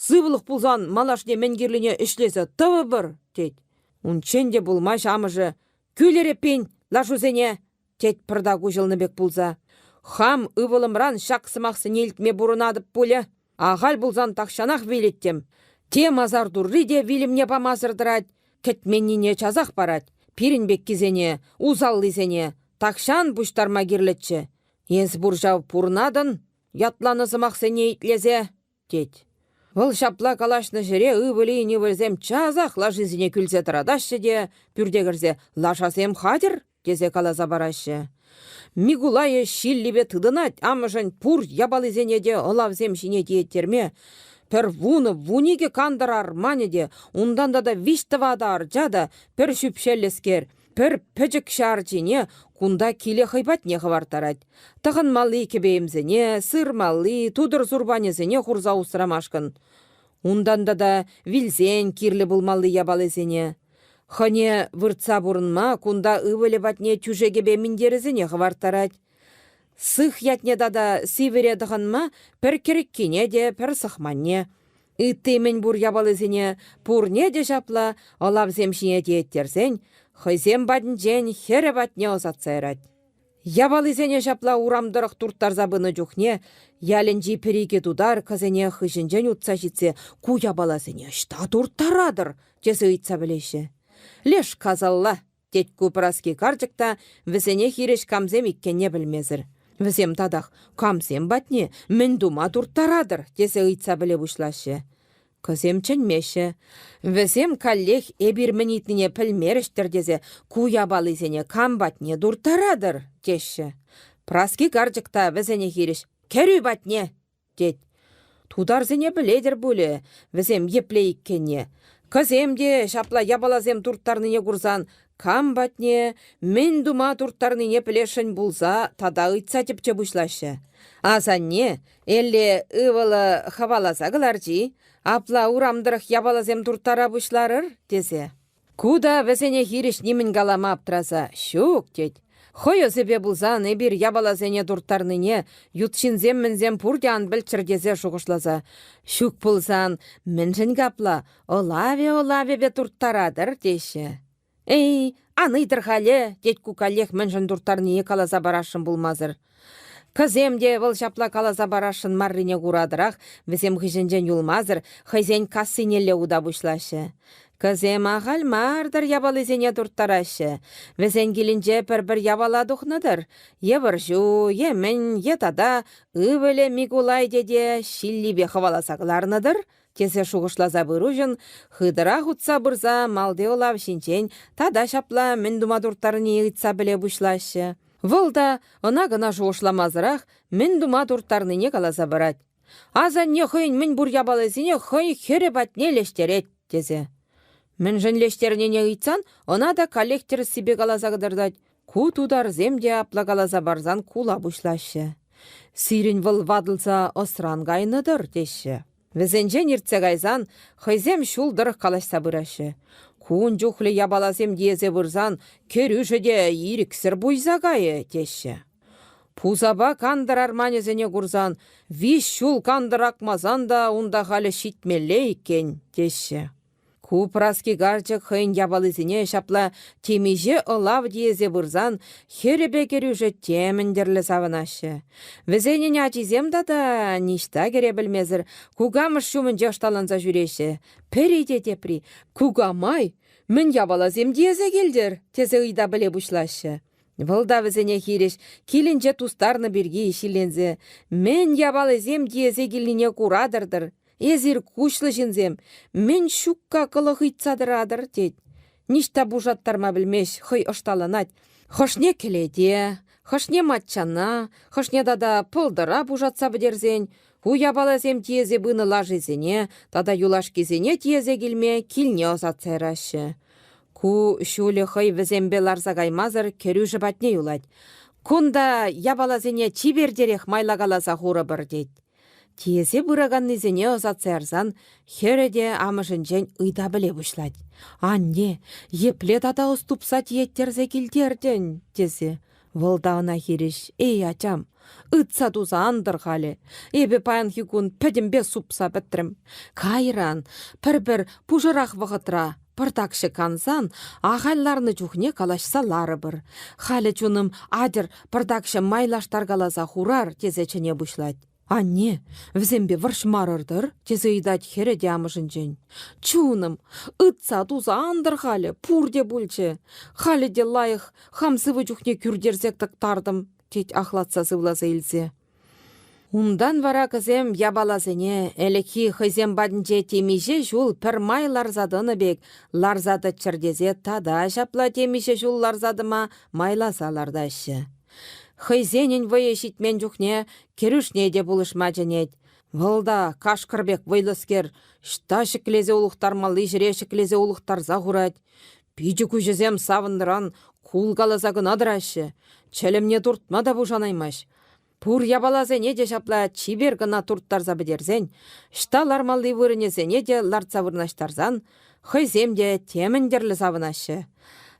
S1: Сывлӑх пулсан малашне мӗн кирлине ӗҫлесе тӑвӑпӑр, тет. Унччен те пулмасть амӑшӗ. Кӳлӗр эппин лашусене, тет пӑртак уҫӑлнӑ пек пулса. Хам ывӑлӑмран ҫак сӑмахсене илтме пурӑнатӑп пулӗ. Ахаль пулсан тахҫанах вилӗттӗм. Те масар турри те вилӗмне памасӑр тӑрать, кӗтменнине часах парать. Пирӗн пеккисене, усаллисене, тахҫан пуҫтарма кирлӗччӗ. Эс пур ҫав пурӑнатӑн, ятланӑ сӑмахсене итлесе, тет. Вӑл ҫапла калаҫнӑ ҫӗре ывӑлӗн ывӑлӗсем часах лашисене кӳлсе тӑратаҫҫӗ те пӳрте кӗрсе «Лашасем хатӗр!» тесе каласа параҫҫӗ. Микулайӗ ҫиллипе тытӑнать амӑшӗн пур япалисене те ӑлавсем ҫине тиеттерме. Пӗр вунӑ-вуникӗ кантӑр арманӗ те, унтан тата виҫ-тӑватӑ арча та, пӗр ҫӳпҫеллӗскер, пӗр пӗчӗкҫӗ арчине кунта киле хӑй патне хӑварттарать. Тӑхӑнмалли кӗпе-йӗмсене, сырмалли, тутӑр сурпанӗсене хурса усрамашкӑн. Унтан тата вилсен кирлӗ пулмалли япалисене. Хӑне выртса пурӑнма кунта ывӑлӗ патне тӳшекӗпе минтерӗсене хӑварттарать. Сых ятне тата сивӗре тӑхӑнма пӗр кӗрӗккине те пӗр сӑхманне. Ытти мӗнпур япалисене пурне те ҫапла ӑлавсем ҫине тиеттерсен хӑйсем патӗнчен хӗрӗ патне ӑсатса ярать. Япалисене ҫапла урам тӑрӑх турттарса пынӑ чухне ялӗнчи пӗр-икӗ тутар кӑсене хыҫӗнчен утса ҫитсе ку япаласене ӑҫта турттаратӑр тесе ыйтса пӗлеҫҫӗ. Леш касалла тет ку Праски карчӑк та вӗсене хирӗҫ камсем иккенне пӗлмесӗр. Вӗсем татах камсем патне мӗн тума турттаратӑр тесе ыйтса пӗле пуҫлаҫҫӗ. Кӑсем чӗнмеҫҫӗ. Вӗсем каллех эпир мӗн ыйтнине пӗлмерӗҫ-тӗр тесе ку япалисене кам патне турттаратӑр теҫҫӗ. Праски карчӑк та вӗсене хирӗҫ кӗрӳ патне тет. Тутарсене пӗлетӗр пулӗ, вӗсем епле иккенне. Кӑсем те ҫапла япаласем турттарнине курсан кам патне, мӗн тума турттарнине пӗлесшӗн пулса тата ыйтса тӗпче пуҫлаҫҫӗ. Асанне, элле ывӑлӑ хӑваласа кӑларчи, апла урам тӑрӑх япаласем турттара пуҫларӑр, тесе. Ку та вӗсене хирӗҫ нимӗн калама аптраса «Ҫук», тет. Хӑй ӑсӗпе пулсан эпир япаласене турттарнине ют ҫынсем-мӗнсем пурте ан пӗлччӗр тесе шухӑшласа «Ҫук пулсан мӗншӗн капла ӑлавӗ-ӑлавӗпе турттаратӑр?» теҫҫӗ. «Эй, ан ыйтӑр халӗ», тет ку каллех мӗншӗн турттарнине каласа парасшӑн пулмасӑр. Кӑсем те вӑл ҫапла каласа парасшӑн маррине куратӑрах вӗсем хыҫӗнчен юлмасӑр хӑйсен кассинелле ута пуҫлаҫҫӗ. Кӑсем ахаль мар-тӑр япалисене турттараҫҫӗ. Вӗсен килӗнче пӗр-пӗр япала тухнӑ-тӑр, е вӑрҫу, е мӗн, е тата ывӑлӗ Микулай тете ҫиллипе хӑваласа кӑларнӑ-тӑр, тесе шухӑшласа пыруҫӑн хытӑрах утса пырса малти ӑлав ҫинчен тата ҫапла мӗн тума турттарни ыйтса пӗле пуҫлаҫҫӗ. Вӑл та ӑна-кӑна шухӑшламасӑрах мӗн тума турттарнине каласа парать. Асанне хӑйӗн мӗнпур япалисене хӑй хӗрӗ патне леҫтерет, тесе. Мӗншӗн леҫтернине ыйтсан ӑна та каллех тӗрӗссипе каласа кӑтартать. Ку тутарсем те апла каласа парсан кула пуҫлаҫҫӗ. Сирӗн вӑл ватӑлса ӑсран кайнӑ-тӑр, теҫҫӗ. Вӗсенчен иртсе кайсан хӑйсем ҫул тӑрӑх калаҫса пыраҫҫӗ. Кун чухлӗ япаласем тиесе пырсан кӗрӳшӗ те ирӗксӗр пуйса кайӗ, теҫҫӗ. Пусапа кантӑр арманӗсене курсан виҫ ҫул кантӑр акмасан та унта халӗ ҫитмелле иккен, теҫҫӗ. Ку Праски карчӑк хӑйӗн япалисене ҫапла темиҫе ӑлав тиесе пырсан хӗрӗпе кӗрӳшӗ темӗн тӗрлӗ савӑнаҫҫӗ. Вӗсенӗн ачисем тата ниҫта кӗре пӗлмесӗр кукамӑш ҫумӗнче ӑшталанса ҫӳреҫҫӗ. Пӗри те тепри «Кукамай, мӗн япаласем тиесе килтӗр?» тесе ыйта пӗле пуҫлаҫҫӗ. Вӑл та вӗсене хирӗҫ килӗнче тустарнӑ пирки ҫилленсе мӗн япалисем тиесе килнине куратӑр-тӑр, Эсир куҫлӑ ҫынсем, мӗн ҫукка кӑлӑх ыйтса тӑратӑр, тет. Ниҫта пушаттарма пӗлмест, хӑй ӑшталанать. Хӑшне кӗлете, хӑшне маччана, хӑшне тата пӑлтӑра пушатса пӗтерсен, ку япаласем тиесе пынӑ лашисене тата юлашкисене тиесе килме килне ӑсатса яраҫҫӗ. Ку ҫулӗ хӑй вӗсемпе ларса каймасӑр кӗрӳшӗ патне юлать. Кунта япаласене чипертерех майлакаласа хурӑпӑр, тет. Тиесе пыраканнисене ӑсатса ярсан хӗрӗ те амӑшӗнчен ыйта пӗле пуҫлать: «Анне, епле тата ӑс тупса тиеттерсе килтертӗн?» тесе. Вӑл та ӑна хирӗҫ: «Эй, ачам, ытса туса ан тӑр халӗ. Эпӗ паянхи кун пӗтӗмпе супса пӗтрӗм. Кайран, пӗр-пӗр пушӑрах вӑхӑтра, пӑртакҫӑ кансан, ахаль ларнӑ чухне калаҫса ларӑпӑр. Халӗ, чунӑм, атьӑр, пӑртакҫӑ майлаштаркаласа хурар, тесе чӗне пуҫлать. Анне, вӗсемпе вӑрҫмарӑр-тӑр, тесе ыйтать хӗрӗ те амӑшӗнчен. Чунӑм, ытса туса ан тӑр халӗ, пурте пулчӗ. Халӗ те лайӑх, хам сывӑ чухне кӳртерсе тӑктартӑм, тет ахлатса сывласа илсе. Унтан вара кӗсем япаласене ӗлӗкхи хӑйсем патӗнче темиҫе ҫул пӗрмай ларса тӑнӑ пек ларса тӑччӑр тесе тата ҫапла темиҫе ҫул ларса тӑма майласа лартаҫҫӗ. Хӑйсенӗн вӑйӗ ҫитмен чухне кӗрӳшне те пулӑшма чӗнет. Вӑл та, кашкӑр пек вӑйлӑскер, ӑҫта ҫӗклесе улӑхтармалли ҫӗре ҫӗклесе улӑхтарса хурать. Пичӗ-куҫӗсем савӑннӑран кулкаласа кӑна тӑраҫҫӗ, чӗлӗмне туртма та пушанаймасть. Пур япаласене те ҫапла чипер кӑна турттарса пӗтерсен, ӑҫта лармалли вырӑнӗсене те лартса вырнаҫтарсан, хӑйсем те темӗн тӗрлӗ савӑнаҫҫӗ.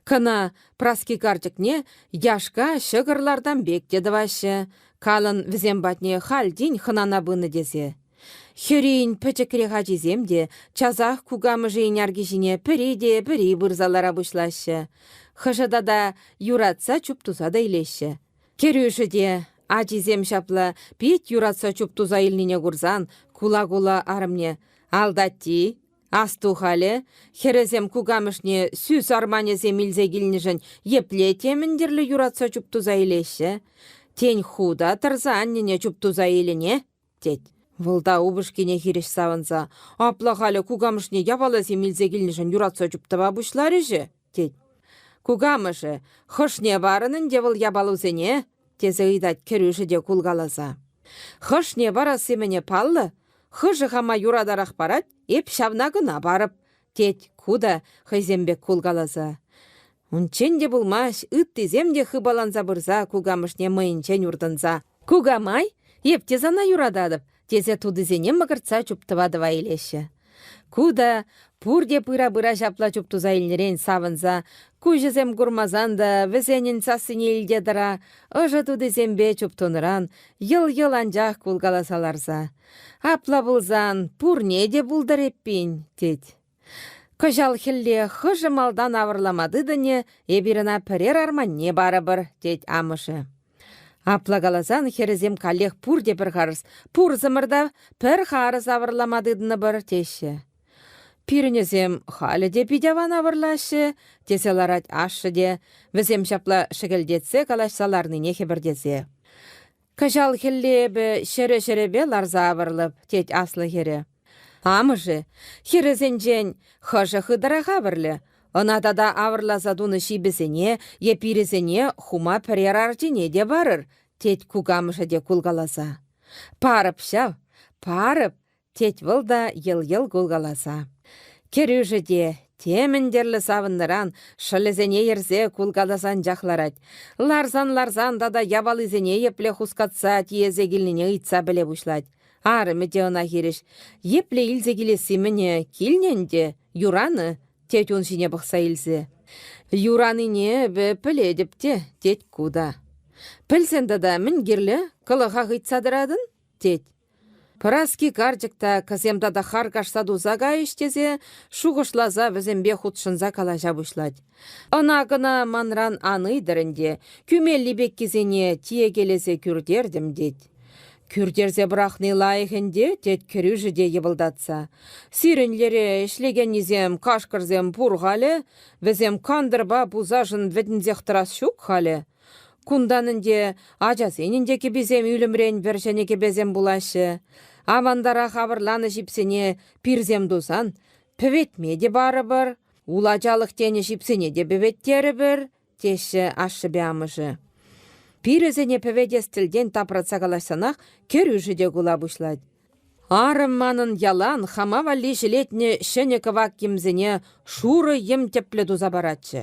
S1: Кӑна Праски карчӑкне яшка ҫӑкӑр лартам пек те тӑваҫҫӗ, калӑн вӗсем патне халь тин хӑнана пынӑ тесе. Хӗрин пӗчӗкрех ачисем те часах кукамӑшӗн арки ҫине пӗри те пӗри пырса лара пуҫлаҫҫӗ. Хӑшӗ тата юратса чуптуса та илеҫҫӗ. Кӗрӳшӗ те ачисем ҫапла пит юратса чуптуса илнине курсан кула-кула арӑмне «Алтатти, асту халӗ, хӗрӗсем кукамӑшне сӳс арманӗсем илсе килнӗшӗн епле темӗн тӗрлӗ юратса чуптуса илеҫҫӗ. Тен, ху та тӑрса аннене чуптуса илӗне?» тет. Вӑл та упӑшкине хирӗҫ савӑнса «Апла халӗ кукамӑшне япаласем илсе килнӗшӗн юратса чуптӑва пуҫларӗҫ-и?» тет. Кукамӑшӗ «Хӑшне парӑн ӗнтӗ вӑл япалусене?» тесе ыйтать кӗрӳшӗ те кулкаласа. «Хӑшне парасси-мӗне паллӑ, хӑшӗ хама юратарах парать, эп ҫавна кӑна парӑп», тет ку та хӑйсем пек кулкаласа. Унччен те пулмасть, ыттисем те хыпаланса пырса кукамӑшне мӑйӗнчен уртӑнса «Кукамай, эп те сана юрататӑп», тесе тутисене мӑкӑртса чуптӑва-тӑва илеҫҫӗ. Ку та пурте пыра-пыра ҫапла чуптуса илнӗрен савӑнса, куҫӗсем курмасан та вӗсенӗн сассине илте тӑра, ӑшӑ тутисемпе чуптунӑран йӑл-йӑл анчах кулкаласа ларса. «Апла пулсан пурне те пултӑр эппин», тет. Кӑҫал хӗлле хӑшӗ малтан авӑрлама тытӑнӗ, эпир ӑна пӗрер арманне парӑпӑр, тет амӑшӗ. Апла каласан хӗрӗсем каллех пурте пӗр харӑс, пурсӑмӑр та пӗр харӑс авӑрлама тытӑнӑпӑр, теҫҫӗ. Пирӗнӗсем халӗ те пит аван авӑрлаҫҫӗ, тесе ларать ашшӗ те, вӗсем ҫапла шӗкӗлтетсе калаҫса ларнине хӗпӗртесе. Кӑҫал хӗлле эпӗ ҫӗрӗ-ҫӗрӗпе ларса авӑрлӑп, тет аслӑ хӗрӗ. Амӑшӗ хӗрӗсенчен хӑшӗ хытӑрах авӑрлӗ, ӑна тата авӑрласа тунӑ ҫипӗсене е пирӗсене хума пӗрер арчине те парӑр, тет кукамӑшӗ те кулкаласа. Парӑп ҫав, парӑп, тет вӑл та йӑл-йӑл кулкаласа. Кӗрӳшӗ те темӗн тӗрлӗ савӑннӑран шӑлӗсене йӗрсе кулкаласа анчах ларать. Ларсан-ларсан тата япалисене епле хускатса тиесе килнине ыйтса пӗле пуҫлать. Арӑмӗ те ӑна хирӗҫ: «Епле илсе килесси-мӗне килнӗ ӗнтӗ, юранӑ», тет ун ҫине пӑхса илсе. «Юранине эпӗ пӗлетӗп те», тет ку та. «Пӗлсен тата мӗн кирлӗ, кӑлӑхах ыйтса тӑратӑн?» тет. Пӑраски карчӑк та кӑсем тата харкашса туса кайӗҫ тесе шухӑшласа вӗсемпе хутшӑнса калаҫа пуҫлать. Ӑна-кӑна манран ан ыйтӑр ӗнтӗ, кӳмелли пеккисене тиекелесе кӳртертӗм тет. Кӳртерсе пӑрахни лайӑх ӗнтӗ, тет кӗрӳшӗ те йӑпӑлтатса. Сирӗн лере ӗҫлекеннисем кашкӑрсем пур халӗ, вӗсем кантӑрпа пусашӑн вӗтӗнсех тӑрас ҫук халӗ. Кунтан ӗнтӗ ачасенӗн те кӗписем ӳлӗмрен пӗр ҫӗнӗ кӗпесем пулаҫҫӗ. Авантарах авӑрланӑ ҫипсене пирсем тусан пӗветме те парӑпӑр, улачалӑх тенӗ ҫипсене те пӗветтерӗпӗр, теҫҫӗ ашшӗпе амӑшӗ. Пирӗсене пӗветес тӗлтен тапратса калаҫсанах кӗрӳшӗ те кула пуҫлать. Арӑм манӑн ялан хама валли ҫӗлетнӗ ҫӗнӗ кӑвак йӗмсене шурӑ йӗм тӗплӗ туса паратчӗ.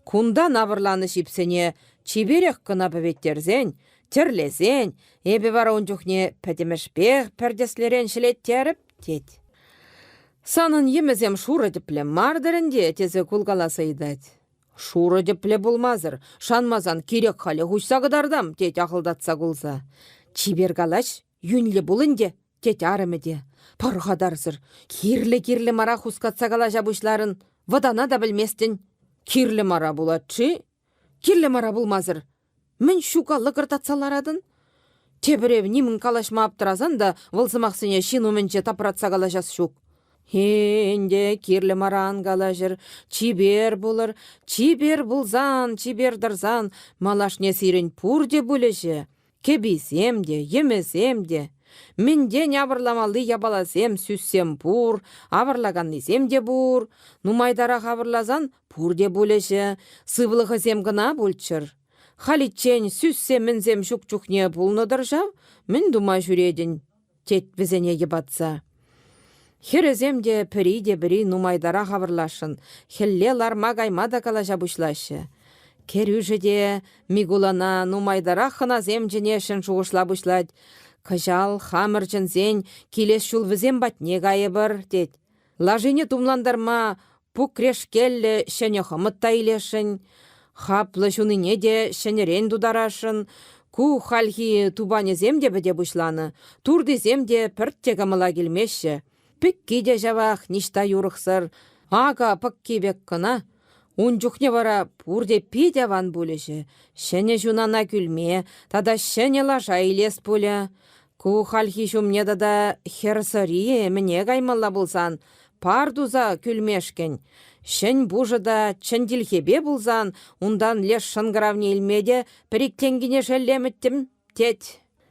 S1: Кунтан авӑрланӑ ҫипсене чиперех кӑна пӗветтерсен, тӗрлесен, эпӗ вара ун чухне пӗтӗмӗшпех пӗр тӗслӗрен ҫӗлеттерӗп, тет. Санӑн йӗмӗсем шурӑ тӗплӗ мар-тӑр ӗнтӗ, тесе кулкаласа ыйтать. Шурӑ тӗплӗ пулмасӑр, шанмасан кирек халех уҫса кӑтартам, тет ахӑлтатса кулса. Чипер калаҫ, Йӳнлӗ пул ӗнтӗ, тет арӑмӗ те. Пӑрхатарсӑр, кирлӗ-кирлӗ мара хускатса калаҫа пуҫларӑн, вӑтана та пӗлместӗн. Кирлӗ мара пулать-ши? Кирлӗ мара пулмасӑр. Мӗн ҫука лӑкӑртатса ларатӑн? Тепӗрев нимӗн калаҫма аптӑрасан та вӑл сӑмахсене ҫын умӗнче тапратса калаҫас ҫук. Ӗнтӗ кирлӗ мара ан калаҫӑр, чипер пулӑр, чипер пулсан, чипер тӑрсан малашне сирӗн пурте пулӗҫӗ. Кӗписем те, йӗмӗсем те. Мӗнтен авӑрламалли япаласем, сӳссем пур, авӑрлаканнисем те пур. Нумайтарах авӑрласан пурте пулӗҫӗ, сывлӑхӗсем кӑна пулччӑр. Халиччен сӳссем-мӗнсем ҫук чухне пулнӑ-тӑр ҫав, мӗн тума ҫӳретӗн? тет вӗсене йӑпатса. Хӗрӗсем те пӗри те пӗри нумайтарах авӑрласшӑн, хӗлле ларма кайма та калаҫа пуҫлаҫҫӗ. Кӗрӳшӗ те Микулана нумайтарах хӑнасем чӗнесшӗн шухӑшла пуҫлать. Кӑҫал хамӑр чӗнсен килес ҫул вӗсем патне кайӑпӑр, тет. Лашине тумлантарма пукрешкеллӗ ҫӗнӗ хӑмӑт та илесшӗн, хаплӑ ҫунине те ҫӗнӗрен тутарасшӑн. Ку хальхи тупанӗсем те пӗте пуҫланӑ, туртисем те пӗртте кӑмӑла килмеҫҫӗ. Пӗкки те ҫавах ниҫта юрӑхсӑр, ака пӑкки пек кӑна. Ун чухне вара пурте пит аван пулӗҫ. Ҫӗнӗ ҫунана кӳлме тата ҫӗнӗ лаша илес пулӗ. Ку хальхи ҫумне тата хӗр сӑри мӗне каймалла пулсан, пар туса кӳлмешкӗн. Ҫӗн пушӑ та чӗн тилхепе пулсан унтан леш шӑнкӑравне илме те пӗр-ик тенкине шеллемӗттӗм, тет.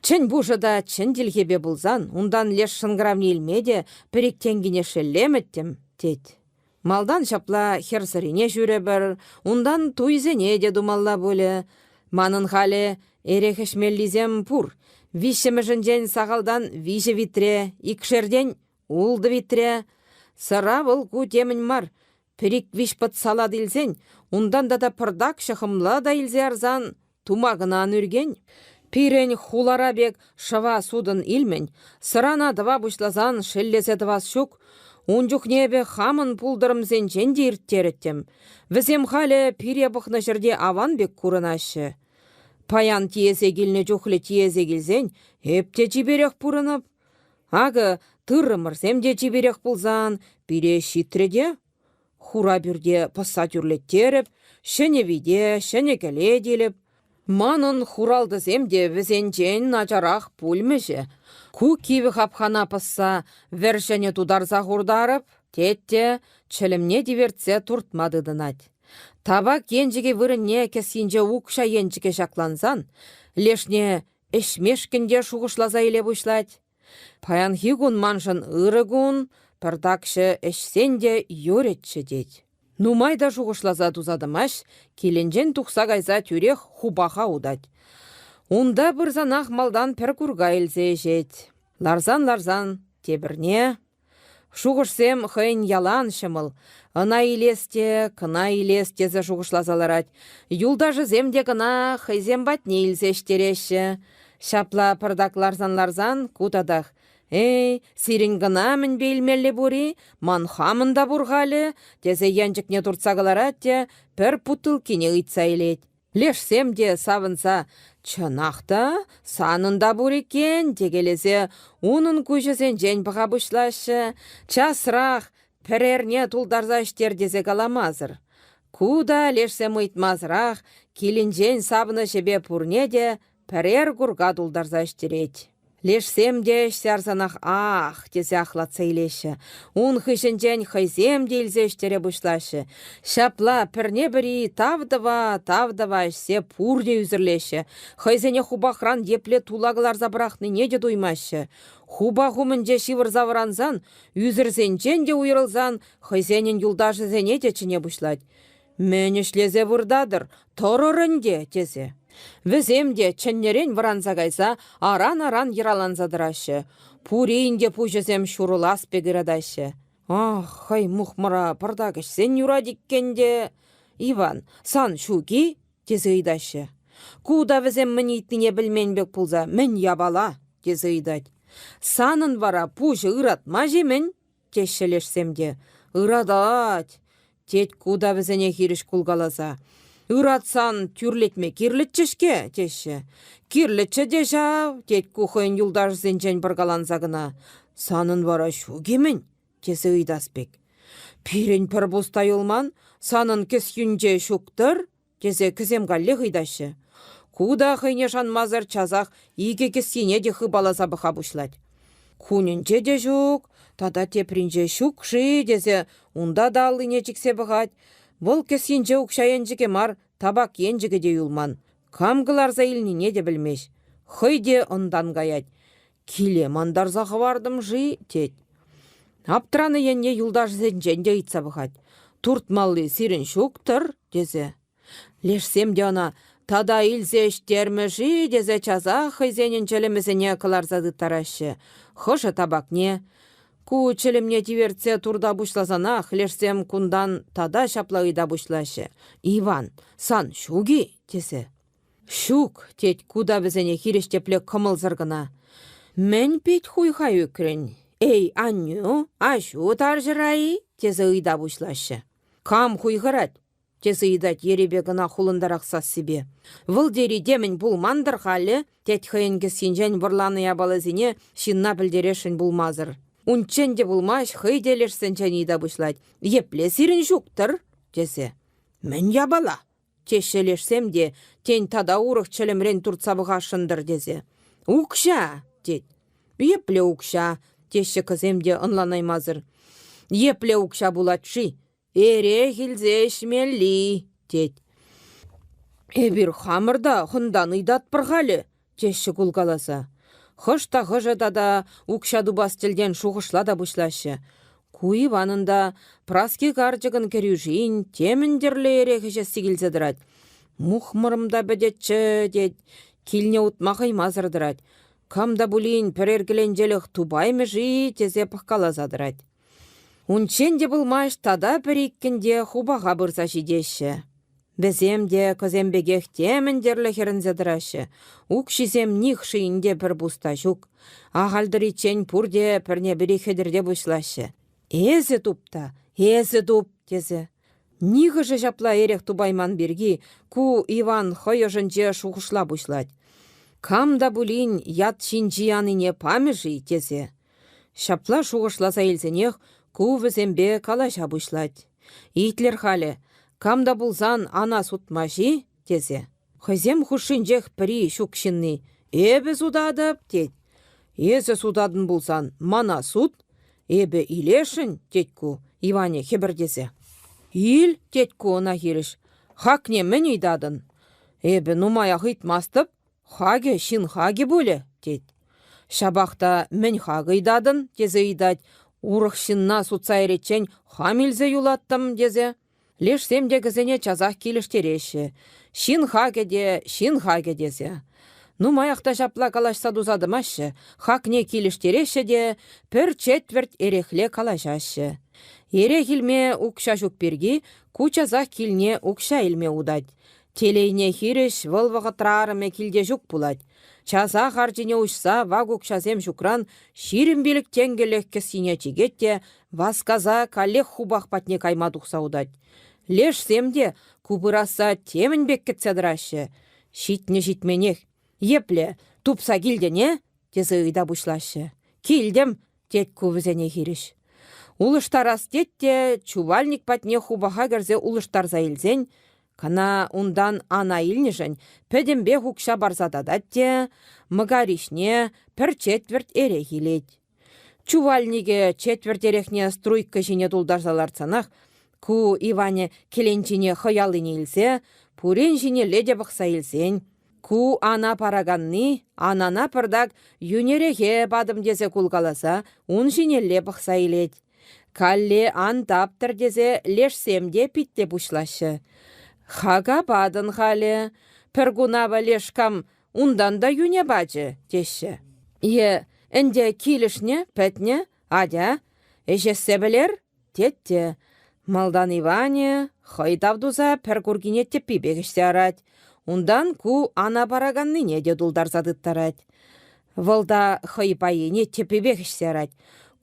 S1: Чӗн пушӑ та чӗн тилхепе пулсан унтан леш шӑнкӑравне илме те пӗр-ик тенкине шеллемӗттӗм, тет. Малтан ҫапла хӗр сӑрине ҫӳрӗпӗр, унтан туйсене те тумалла пулӗ. Манӑн халӗ эрех ӗҫмеллисем пур. Виҫҫӗмӗшӗнчен сахалтан виҫӗ витре, икшертен ултӑ витре. Сӑра вӑл ку темӗн мар. Пӗр-ик виҫ пӑт салат илсен, унтан тата пӑртакҫӑ хӑмла та илсе ярсан Тума кӑна ан ӳркен. Пирӗн хулара пек шӑва сутӑн илмӗн, сӑрана тӑва пуҫласан шеллесе тӑвас ҫук. Ун чухне эпӗ хамӑн пултӑрӑмсенчен те ирттерӗттӗм. Вӗсем халӗ пире пӑхнӑ ҫӗрте аван пек курӑнаҫҫӗ. Паян тиесе килнӗ чухлӗ тиесе килсен эп те чиперех пурӑнӑп. Акӑ тыррӑмӑрсем те чиперех пулсан пире ҫитрӗ те. Хура пӳрте пӑсса тӳрлеттерӗп, ҫӗнӗ вите, ҫӗнӗ кӗлет илӗп. Манӑн хуралтӑсем те вӗсенчен начарах пулмӗҫ. Ку кивӗ хапхана пӑсса вӗр-ҫӗнӗ тутарса хуртарӑп, тет те чӗлӗмне тивертсе туртма тытӑнать. Табак енчӗкӗ вырӑнне кӗсйинче укҫа енчӗкӗ ҫаклансан, лешне ӗҫмешкӗн те шухӑшласа иле пуҫлать. Паянхи кун маншӑн ырӑ кун, пӑртакҫӑ ӗҫсен те юрӗччӗ тет. Нумай та шухӑшласа туса тӑмасть, килӗнчен тухса кайса тӳрех хупаха утать. Унта пырсанах малтан пӗр курка илсе ӗҫет. Ларсан-ларсан тепӗрне. Шухӑшсем хӑйӗн ялан ҫӑмӑл. Ӑна илес те, кӑна илес тесе шухӑшласа ларать. Юлташӗсем те кӑна хӑйсем патне илсе ӗҫтереҫҫӗ. Ҫапла пӑртак ларсан-ларсан ку татах: «Эй, сирӗн кӑна мӗнпе илмелле пур-и? Ман хамӑн та пур халӗ», тесе енчӗкне туртса кӑларать те пӗр бутылкине ыйтса илет. Лешсем те савӑнса «Чӑнах та, санӑн та пур иккен» текелесе унӑн куҫӗсенчен пӑха пуҫлаҫҫӗ, часрах пӗр эрне тултарса ӗҫтер тесе каламасӑр. Ку та лешсем ыйтмасӑрах килӗнчен савӑнӑҫӗпе пурне те пӗрер курка тултарса ӗҫтерет. Лешсем те ӗҫсе ярсанах ах! тесе ахлатса илеҫҫӗ. Ун хыҫӗнчен хӑйсем те илсе ӗҫтере пуҫлаҫҫӗ. Ҫапла пӗрне-пӗри тав тӑва, тав тӑва ӗҫсе пурте ӳсӗрлеҫҫӗ. Хӑйсене хупахран епле тула кӑларса пӑрахнине те туймаҫҫӗ. Хупах умӗнче ҫывӑрса вӑрансан, ӳсӗрсенчен те уйрӑлсан хӑйсенӗн юлташӗсене те чӗне пуҫлать. Мӗн ӗҫлесе выртатӑр, тӑрӑр ӗнтӗ, тесе. Вӗсем те чӗннӗрен вӑранса кайса аран-аран йӑраланса тӑраҫҫӗ. Пурин те пуҫӗсем ҫурӑлас пек ыратаҫҫӗ. Ах, хӑй мухмӑра пӑртак ӗҫсен юрать иккен те. Иван, сан ҫук-и? тесе ыйтаҫҫӗ. Ку та вӗсем мӗн ыйтнине пӗлмен пек пулса мӗн япала? тесе ыйтать. Санӑн вара пуҫӗ ыратмасть-и-мӗн? теҫҫӗ лешсем те. Ыратать, тет ку та вӗсене хирӗҫ кулкаласа. Ыратсан тӳрлетме кирлӗччӗ-ҫке, теҫҫӗ. Кирлӗччӗ те ҫав, тет ку хӑйӗн юлташӗсенчен пӑркаланса кӑна. Санӑн вара ҫук-и-мӗн? тесе ыйтас пек. Пирӗн пӗр пус та юлман, санӑн кӗсйӳнче ҫук-тӑр, тесе кӗсем каллех ыйтаҫҫӗ. Ку та хӑйне шанмасӑр часах икӗ кӗсйине те хыпаласа пӑха пуҫлать. Кунӗнче те ҫук, тата тепринче ҫук-ши тесе унта та аллине чиксе пӑхать. Вӑл кӗсйинче укҫа енчӗкӗ мар, табак енчӗкӗ те юлман. Кам кӑларса илнине те пӗлмест. Хӑй те ӑнтан каять. Киле мантарса хӑвартӑм-ши, тет. Аптранӑ енне юлташӗсенчен те ыйтса пӑхать. Туртмалли сирӗн ҫук-тӑр, тесе. Лешсем те ӑна: Тата илсе ӗҫтермӗ-ши тесе часах хӑйсенӗн чӗлӗмӗсене кӑларса тыттараҫҫӗ. Хӑшӗ табакне, Ку чӗлӗмне тивертсе турта пуҫласанах лешсем кунтан тата ҫапла ыйта пуҫлаҫҫӗ: «Иван, сан ҫук-и?» тесе. «Ҫук», тет ку та вӗсене хирӗҫ тепле кӑмӑлсӑр кӑна. «Мӗн пит хуйха ӳкрӗн? Эй, аннӳ, аҫу тарҫӑра-и?» тесе ыйта пуҫлаҫҫӗ. «Кам хуйхӑрать? тесе ыйтать ерипе кӑна хулӑнтарах сассипе. Вӑл тери темӗн пулман-тӑр халӗ, тет хӑйӗн кӗсйинчен вӑрланӑ япаласене ҫынна пӗлтересшӗн пулмасӑр. Унччен те пулмасть, хӑй те лешсенчен ыйта пуҫлать. Епле сирӗн ҫук-тӑр? тесе. Мӗн япала? теҫҫӗ лешсем те, тен, тата урӑх чӗлӗмрен туртса пӑхасшӑн-тӑр тесе. Укҫа, тет. Епле укҫа? теҫҫӗ кӑсем те ӑнланаймасӑр. Епле укҫа пулать-ши? Эрех илсе ӗҫмелли, тет. Эпир хамӑр та хӑнтан ыйтатпӑр халӗ, теҫҫӗ кулкаласа. Хӑш та хӑшӗ тата укҫа тупас тӗлтен шухӑшла та пуҫлаҫҫӗ. Ку Иванӑн та Праски карчӑкӑн кӗрӳшин темӗн тӗрлӗ эрех ӗҫесси килсе тӑрать. Мухмӑрӑм та пӗтетчӗ, тет, килне утма хӑймасӑр тӑрать. Кам та пулин пӗрер кӗленчелӗх тупаймӗ-ши тесе пӑхкаласа тӑрать. Унччен те пулмасть тата пӗр-иккӗн те хупаха пырса ҫитеҫҫӗ. Вӗсем те кӑсем пекех темӗн тӗрлӗ хӗрӗнсе тӑраҫҫӗ. Укҫисем нихшин те пӗр пус та ҫук. Ахаль тӑриччен пурте пӗрне-пӗри хӗтӗрте пуҫлаҫҫӗ. «Эсӗ туп та, эсӗ туп!» тесе. Нихӑшӗ ҫапла эрех тупайман пирки ку Иван хӑй ӑшӗнче шухӑшла пуҫлать. Кам та пулин ят ҫинчи анине памӗ-ши тесе. Ҫапла шухӑшласа илсенех ку вӗсемпе калаҫа пуҫлать. Итлӗр халӗ, кам та пулсан ана сутма-ши тесе. Хӑйсем хушшинчех пӗри ҫук ҫынни «Эпӗ сутатӑп» тет. «Эсӗ сутатӑн пулсан мана сут, эпӗ илесшӗн» тет ку Иванӗ хӗпӗртесе. «Ил» тет ку ӑна хирӗҫ. «Хакне мӗн ыйтатӑн?» «Эпӗ нумаях ыйтмастӑп, Хакӗ ҫын хакӗ пулӗ, тет. Ҫапах та мӗн хак ыйтатӑн, тесе ыйтать, урӑх ҫынна сутса яриччен хам илсе юлаттӑм, тесе. Лешсем те кӗсене часах килӗштереҫҫӗ. Ҫын хакӗ те ҫын хакӗ тесе. Нумаях та ҫапла калаҫса туса тӑмаҫҫӗ, хакне килӗштереҫҫӗ те пӗр четвӗрт эрехле калаҫаҫҫӗ. Эрех илме укҫа ҫук пирки ку часах килне укҫа илме утать. Телейне хирӗҫ вӑл вӑхӑтра арӑмӗ килте ҫук пулать. Часах арчине уҫса вак укҫасем ҫукран 25 тенкӗлӗх кӗсйине чикет те васкаса каллех хупах патне кайма тухса утать. Лешсем те ку пырасса темӗн пек кӗтсе тӑраҫҫӗ. Ҫитнӗ-ҫитменех. «Епле, тупса килтӗн, э?» тесе ыйта пуҫлаҫҫӗ. «Килтӗм», тет ку вӗсене хирӗҫ. Улӑштарас тет те чувальник патне хупаха кӗрсе улӑштарса илсен, кӑна унтан ана илнӗшӗн пӗтӗмпех укҫа парса татать те мӑкариҫне пӗр четвӗрт эрех илет. Чувальникӗ четвӗрт эрехне струйка ҫине тултарса лартсанах ку Иванӗ кӗленчине хӑй аллине илсе пурин ҫинелле те пӑхса илсен Ку ана параканни анана пӑртак йӳнӗрехе патӑм тесе кулкаласа ун ҫинелле пӑхса илет. Калле ан таптӑр тесе лешсем те питте пуҫлаҫҫӗ. Хака патӑн халӗ, пӗркун авӑ леш кам унтан та йӳне пачӗ, теҫҫӗ. Е ӗнтӗ килӗшнӗ, пӗтнӗ, атя, ӗҫессе пӗлер, Тет те, малтан Иванӗ хӑй тав туса пӗр куркине тӗппипех ӗҫсе ярать, унтан ку ана параканнине те тултарса тыттарать. Вӑл та хӑй пайине тӗппипех ӗҫсе ярать.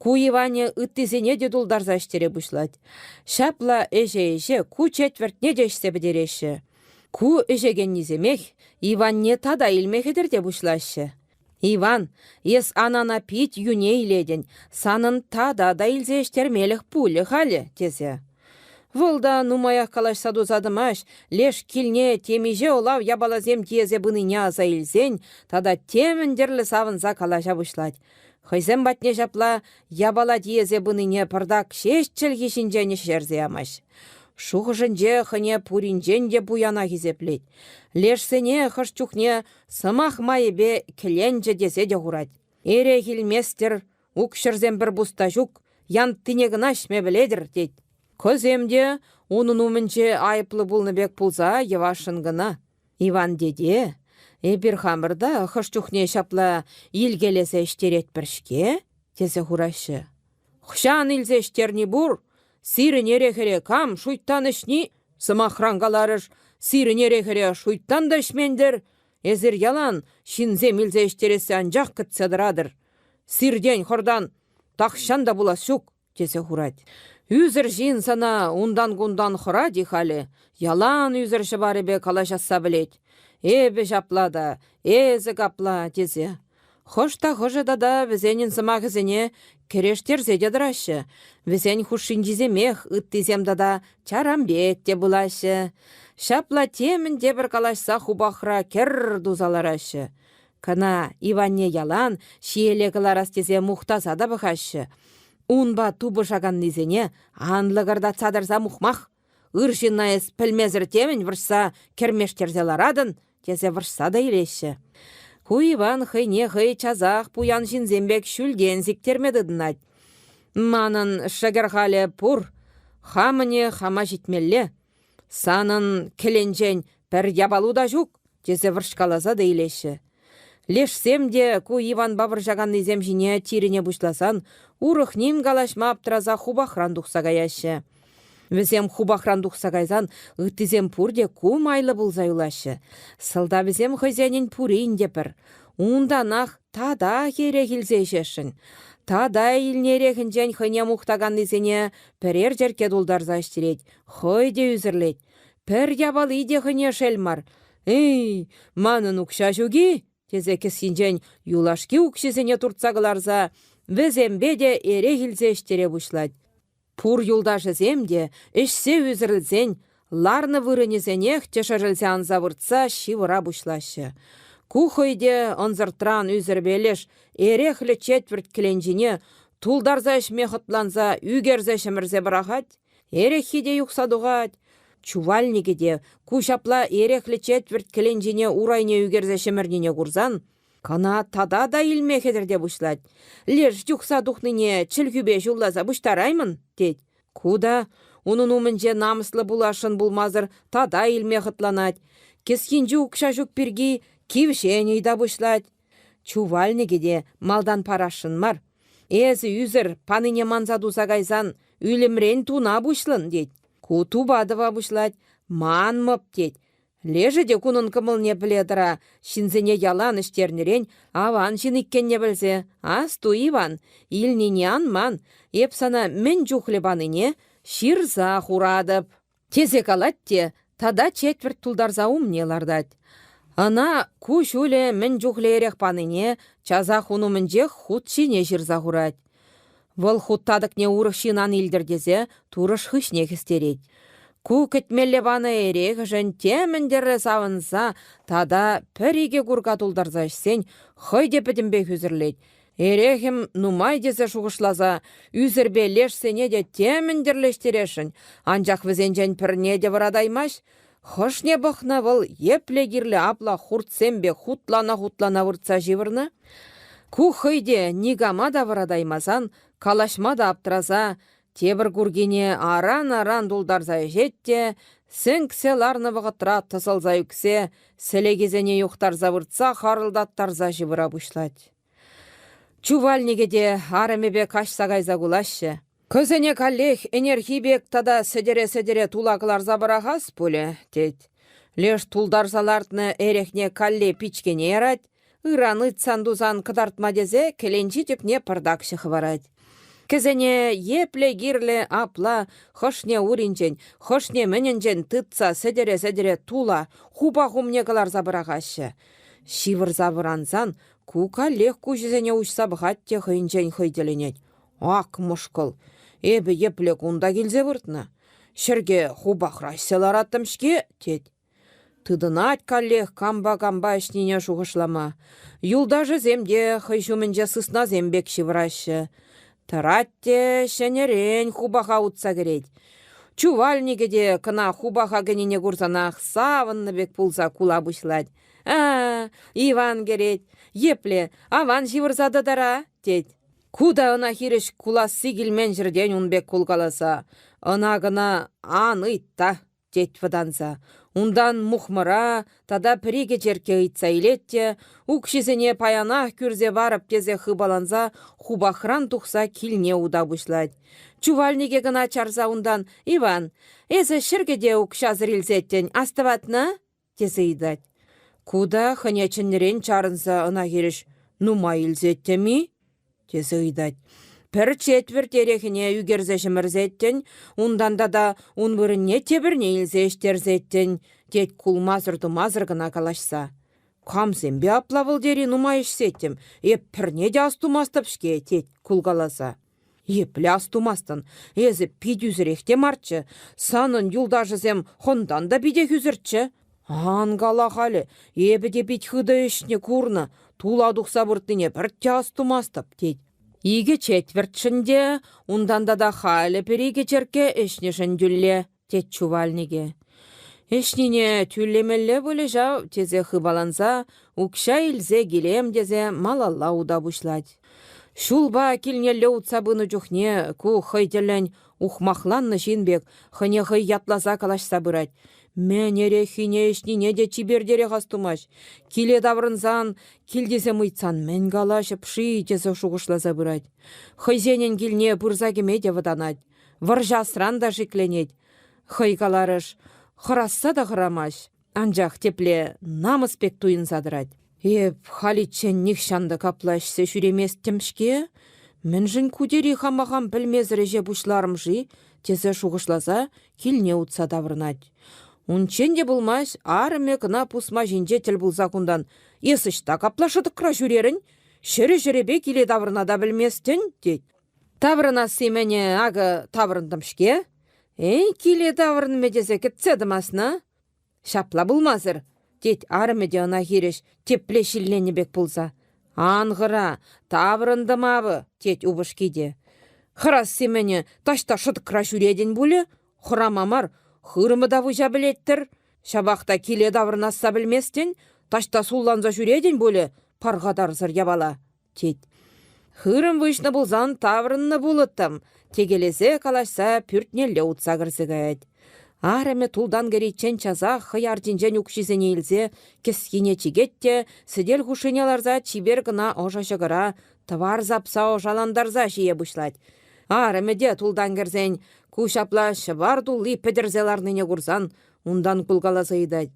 S1: Ку Иванӗ ыттисене те тултарса ӗҫтере пуҫлать. Ҫапла ӗҫе-ӗҫе ку четвӗртне те ӗҫсе пӗтереҫҫӗ. Ку ӗҫекеннисемех Иванне тата илме хӗтӗрте пуҫлаҫҫӗ. Иван, эс анана пит йӳне илетӗн, санӑн тата та илсе ӗҫтермелӗх пулӗ халӗ, тесе. Вӑл та нумаях калаҫса туса тӑмасть, леш килне темиҫе ӑлав япаласем тиесе пынине аса илсен тата темӗн тӗрлӗ савӑнса калаҫа пуҫлать. Хӑйсем патне ҫапла япала тиесе пынине пӑртак ҫеҫ чӗлхи ҫинчен ӗҫерсе ямасть. Шухӑшӗнче хӑйне пуринчен те пуяна хисеплет. Лешсене хӑш чухне Сӑмах майӗпе кӗленчӗ тесе те хурать. Эрех илместӗр, укҫӑрсем пӗр пус та ҫук, янттине кӑна ӗҫме пӗлетӗр, тет. Кӑсем те унӑн умӗнче айӑплӑ пулнӑ пек пулса йӑвашшӑн кӑна. Иван тете, эпир хамӑр та хӑш чухне ҫапла илкелесе ӗҫтеретпӗр-ҫке, тесе хураҫҫӗ. Хӑҫан илсе ӗҫтерни пур, сирӗн эрехӗре кам шуйттан ӗҫни, сӑмахран каларӑш, сирӗн эрехӗре шуйттан та ӗҫмен-тӗр, эсир ялан ҫынсем илсе ӗҫтерессе анчах кӗтсе тӑратӑр. Сиртен хӑртан тахҫан та пулас ҫук, тесе хурать. Ӳсӗр ҫын сана унтан-кунтан хӑрать-и халӗ, ялан ӳсӗр ҫӑварӗпе калаҫасса пӗлет. Эпӗ ҫапла та, эсӗ капла, тесе. Хӑш та хӑшӗ тата вӗсенӗн сӑмахӗсене кӗрештерсе те тӑраҫҫӗ. Вӗсен хушшинчисемех ыттисем тата чарам пек те пулаҫҫӗ. Ҫапла темӗн те пӗр калаҫса хупахра кӗр-р туса лараҫҫӗ. Кӑна Иванне ялан ҫиеле кӑларас тесе мухтаса та пӑхаҫҫӗ. Унпа тупӑшаканнисене ан лӑкӑртатса тӑрса мухмах. Ыр ҫынна эс пӗлмесӗр темӗн вӑрҫса кӗрмештерсе ларатӑн, тесе вӑрҫса та илеҫҫӗ. Ку Иван хӑйне хӑй часах пуян ҫынсем пек ҫӳлтен сиктерме тытӑнать. Манӑн шӗкӗр халӗ пур, хамӑнӗ хама ҫитмелле. Санӑн кӗленчен пӗр япалу та ҫук, тесе вӑрҫкаласа та илеҫҫӗ. Лешсем те ку Иванпа вӑрҫаканнисем ҫине тирӗне пуҫласан урӑх ним калаҫма аптраса хупахран тухса каяҫҫӗ. Вӗсем хупахран тухса кайсан ыттисем пурте ку майлӑ пулса юлаҫҫӗ. Сӑлтавӗсем хӑйсенӗн пурин те пӗр. Унтанах татах эрех илсе ӗҫесшӗн. Тата илнӗ эрехӗнчен хӑйне мухтаканнисене пӗрер черкке тултарса ӗҫтерет, хӑй те ӳсӗрлет. Пӗр япали те хӑйне шел мар. «Эй, манӑн укҫа ҫук-и?» тесе кӗсйинчен юлашки укҫисене туртса кӑларса вӗсемпе те эрех илсе ӗҫтере пуҫлать. Пур юлташӗсем те ӗҫсе ӳсӗрӗлсен ларнӑ вырӑнӗсенех тӗшӗрӗлсе анса выртса ҫывӑра пуҫлаҫҫӗ. Ку хӑй те ӑнсӑртран ӳсӗрпе леш эрехлӗ четвӗрт кӗленчине тултарса ӗҫме хӑтланса ӳкерсе ҫӗмӗрсе пӑрахать, эреххи те юхса тухать, чувальникӗ те ку ҫапла эрехлӗ четвӗрт кӗленчине урайне ӳкерсе ҫӗмӗрнине курсан Кӑна тата та илме хӗтӗрте пуҫлать. Леш юхса тухнине чӗлхӳпе ҫулласа пуҫтараймӑн, тет. Ку та унӑн умӗнче намӑслӑ пуласшӑн пулмасӑр тата илме хӑтланать. Кӗсйинчи укҫа ҫук пирки кивҫен ыйта пуҫлать. Чувальникӗ те малтан парасшӑн мар. Эсӗ ӳсӗр, панине манса туса кайсан ӳлӗмрен туна пуҫлӑн, тет. Ку тупа тӑва пуҫлать. Манмӑп, тет. Лешӗ те кунӑн кӑмӑлне пӗле тӑра, ҫынсене ялан ӗҫтернӗрен аван ҫын иккенне пӗлсе, «Асту, Иван, илнине ан ман, эп сана мӗн чухлӗ панине ҫырса хуратӑп», тесе калать те тата четвӗрт тултарса умне лартать. Ӑна ку ҫулӗ мӗн чухлӗ эрех панине часах ун умӗнчех хут ҫине ҫырса хурать. Вӑл хут татӑкне урӑх ҫын ан илтӗр тесе турӑш хыҫне хӗстерет. Ку кӗтмелле панӑ эрехӗшӗн темӗн тӗрлӗ савӑнса тата пӗр-икӗ курка тултарса ӗҫсен хӑй те пӗтӗмпех ӳсӗрлет. Эрехӗм нумай тесе шухӑшласа ӳсӗрпе лешсене те темӗн тӗрлӗ ӗҫтересшӗн, анчах вӗсенчен пӗрне те вӑратаймасть. Хӑшне пӑхнӑ вӑл епле кирлӗ апла хуртсем пек хутлана-хутлана выртса ҫывӑрнӑ? Ку хӑй те никама та вӑратаймасан, калаҫма та аптраса, тепӗр куркине аран-аран тултарса ӗҫет те, сӗнксе ларнӑ вӑхӑтра тӑсӑлса ӳксе, сӗлекисене юхтарса выртса харӑлтаттарса ҫывӑра пуҫлать. Чувальникӗ те арӑмӗпе каҫса кайса кулаҫҫӗ. Кӑсене каллех ӗнерхи пек тата сӗтӗре-сӗтӗре тула кӑларса пӑрахас пулӗ, тет. Леш тултарса лартнӑ эрехне калле пичкене ярать, ыран ыйтсан-тусан кӑтартма тесе кӗленчи тӗпне пӑртакҫӑ хӑварать. Кӗсене епле кирлӗ апла хӑшне уринчен, хӑшне мӗнӗнчен тытса сӗтӗре-сӗтӗре тула хупах умне кӑларса пӑрахаҫҫӗ. Ҫывӑрса вӑрансан ку каллех куҫӗсене уҫса пӑхать те хӑйӗнчен хӑй тӗлӗнет. Ак мӑшкӑл! Эпӗ епле кунта килсе выртнӑ? Ҫӗрке хупахра ӗҫсе лараттӑм-ҫке, тет. Тытӑнать каллех кампа-кампа ӗҫнине шухӑшлама. Юлташӗсем те хӑй ҫумӗнче сыснасем пек ҫывӑраҫҫӗ. Тӑрать те ҫӗнӗрен хупаха утса кӗрет. Чувальникӗ те кӑна хупаха кӗнине курсанах савӑннӑ пек пулса кула пуҫлать. «А, Иван кӗрет. Епле, аван ҫывӑрса тӑтӑра», тет. Ку та ӑна хирӗҫ куласси килмен ҫӗртен ун пек кулкаласа, ӑна-кӑна ан ыйт та, тет вӑтанса. Унтан мухмӑра тата пӗр-икӗ черкке ыйтса илет те укҫисене паянах кӳрсе парӑп тесе хыпаланса хупахран тухса килне ута пуҫлать. Чувальнике кӑна чарса унтан «Иван, эсӗ ҫӗркӗ те укҫасӑр илсеттӗн, астӑватна?» тесе ыйтать. Ку та хӑне чӗннӗрен чарӑнса ӑна хирӗҫ «Нумай илсеттӗм-и?» тесе ыйтать. Пӗр четвӗрт эрехӗне ӳкерсе ҫӗмӗрсеттӗн, унтан тата ун вырӑнне тепӗрне илсе ӗҫтерсеттӗн, тет кулмасӑр-тумасӑр кӑна калаҫса. Камсемпе апла вӑл тери нумай ӗҫсеттӗм, эп пӗрне те астумастӑп-ҫке, тет кулкаласа. Епле астумастӑн, эсӗ пит ӳсӗрех те марччӗ, санӑн юлташӗсем хӑнтан та питех ӳсӗрччӗ. Ан кала халӗ, эпӗ те пит хытӑ ӗҫнӗ курнӑ, тула тухса выртнине пӗртте астумастӑп, тет. Икӗ четвӗртшӗн те, унтан тата халӗ пӗр-икӗ черкке ӗҫнӗшӗн тӳле, тет чувальникӗ. Ӗҫнине тӳлемелле пулӗ ҫав, тесе хыпаланса, укҫа илсе килем тесе малалла ута пуҫлать. Ҫулпа килнелле утса пынӑ чухне ку хӑй тӗллӗн ухмахланнӑ ҫын пек хӑйне хӑй ятласа калаҫса пырать. Мӗн эреххине ӗҫнине те чипертерех астумасть. Киле таврӑнсан, килтисем ыйтсан мӗн калаҫӑп-ши тесе шухӑшласа пырать. Хӑйсенӗн килне пырса кӗме те вӑтанать. Вӑрҫасран та шикленет. Хӑй каларӑш, хӑрасса та хӑрамасть, анчах тепле намӑс пек туйӑнса тӑрать. Эп халиччен нихҫан та капла ӗҫсе ҫӳреместӗм-ҫке. Мӗншӗн ку тери хама-хам пӗлмесӗр ӗҫе пуҫларӑм-ши тесе шухӑшласа килне утса таврӑнать. Унччен те пулмасть, арӑмӗ кӑна пусма ҫинче тӗл пулса кунтан «Эс ӑҫта капла шӑтӑкра ҫӳрерӗн? Ҫӗрӗ-ҫӗрӗпе киле таврӑна та пӗлместӗн», тет. Таврӑнасси-мӗнӗ акӑ таврӑнтӑм-ҫке. Эй, киле таврӑнмӗ тесе кӗтсе тӑмасна? Ҫапла пулмасӑр, тет арӑмӗ те ӑна хирӗҫ тепле ҫилленнӗ пек пулса. Ан хӑра, таврӑнтӑм авӑ, тет упӑшки те. Хӑрасси-мӗнӗ таҫта шӑтӑкра ҫӳретӗн пулӗ, хӑрама мар, хырӑмӗ та выҫа пӗлеттӗр. Ҫапах та киле таврӑнасса пӗлместӗн, таҫта сулланса ҫӳретӗн пулӗ, пархатарсӑр япала. тет. Хырӑм выҫнӑ пулсан таврӑннӑ пулӑттӑм, текелесе калаҫса пӳртнелле утса кӗрсе каять. Арӑмӗ тултан кӗриччен часах хӑй арчинчен укҫисене илсе кӗсйине чикет те сӗтел хушшине ларса чипер кӑна ӑшӑ ҫӑкӑра тӑвар сапса ӑшалантарса ҫие пуҫлать. Арӑмӗ те тултан кӗрсен ку ҫапла ҫӑвар тулли пӗтӗрсе ларнине курсан унтан кулкаласа ыйтать: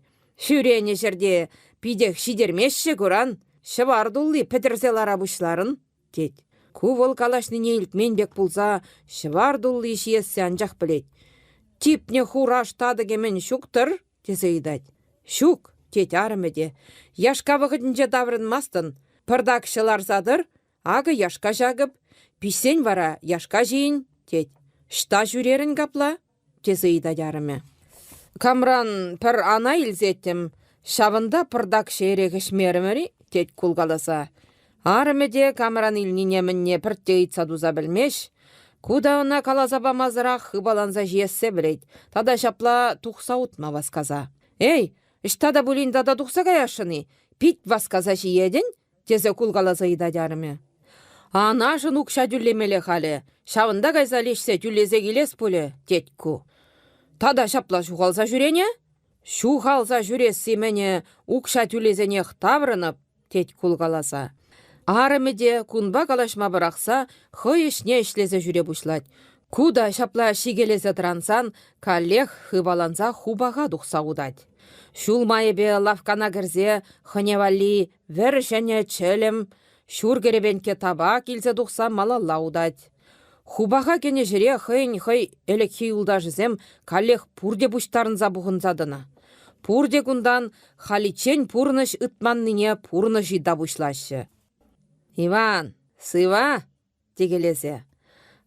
S1: Ҫӳренӗ ҫӗрте питех ҫитермеҫҫӗ куран, ҫӑвар тулли пӗтӗрсе лара пуҫларӑн, тет. Ку вӑл калаҫнине илтмен пек пулса ҫӑвар тулли ҫиессе анчах пӗлет. Типнӗ хураш татӑкӗ-мӗн ҫук-тӑр? тесе ыйтать. Ҫук, тет арӑмӗ те. Яшка вӑхӑтӗнче таврӑнмастӑн. Пӑртакҫӑ ларса тӑр, акӑ яшка ҫакӑп. Пиҫсен вара яшка ҫийӗн, тет. Ӑҫта ҫӳрерӗн капла? тесе ыйтать арӑмӗ. Камран пӗр ана илсеттӗм, ҫавӑнта пӑртакҫӑ эрех ӗҫмерӗмӗр-и? тет кулкаласа. Арӑмӗ те камран илнине мӗнне пӗртте ыйтса туса пӗлмест. Ку та ӑна каласа памасӑрах хыпаланса ҫиессе пӗлет тата ҫапла тухса утма васкаса. «Эй, ӑҫта та пулин тата тухса каясшӑн-и? Пит васкаса ҫиетӗн?» тесе кулкаласа ыйтать арӑмӗ. Анашӑн укҫа тӳлемелле халӗ, ҫавӑнта кайса леҫсе тӳлесе килес пулӗ, тет ку. Тата ҫапла ҫухалса ҫӳренӗ? Ҫухалса ҫӳресси-мӗнӗ укҫа тӳлесенех таврӑнӑп, тет кулкаласа. Арӑмӗ те кунпа калаҫма пӑрахса хӑй ӗҫне ӗҫлесе ҫӳре пуҫлать. Ку та ҫапла ҫикелесе тӑрансан каллех хыпаланса хупаха тухса утать. Ҫул майӗпе лавккана кӗрсе хӑне валли Вӗр ҫӗнӗ чӗлӗм, ҫур кӗрепенкке табак илсе тухса малалла утать. Хупаха кӗнӗ ҫӗре хӑйӗн хӑй ӗлӗкхи юлташӗсем каллех пурте пуҫтарӑнса пухӑнса тӑнӑ. Пурте кунтан халиччен пурнӑҫ ытманнине пурнӑҫ ыйта пуҫлаҫҫӗ. «Иван, сыва?» текелесе.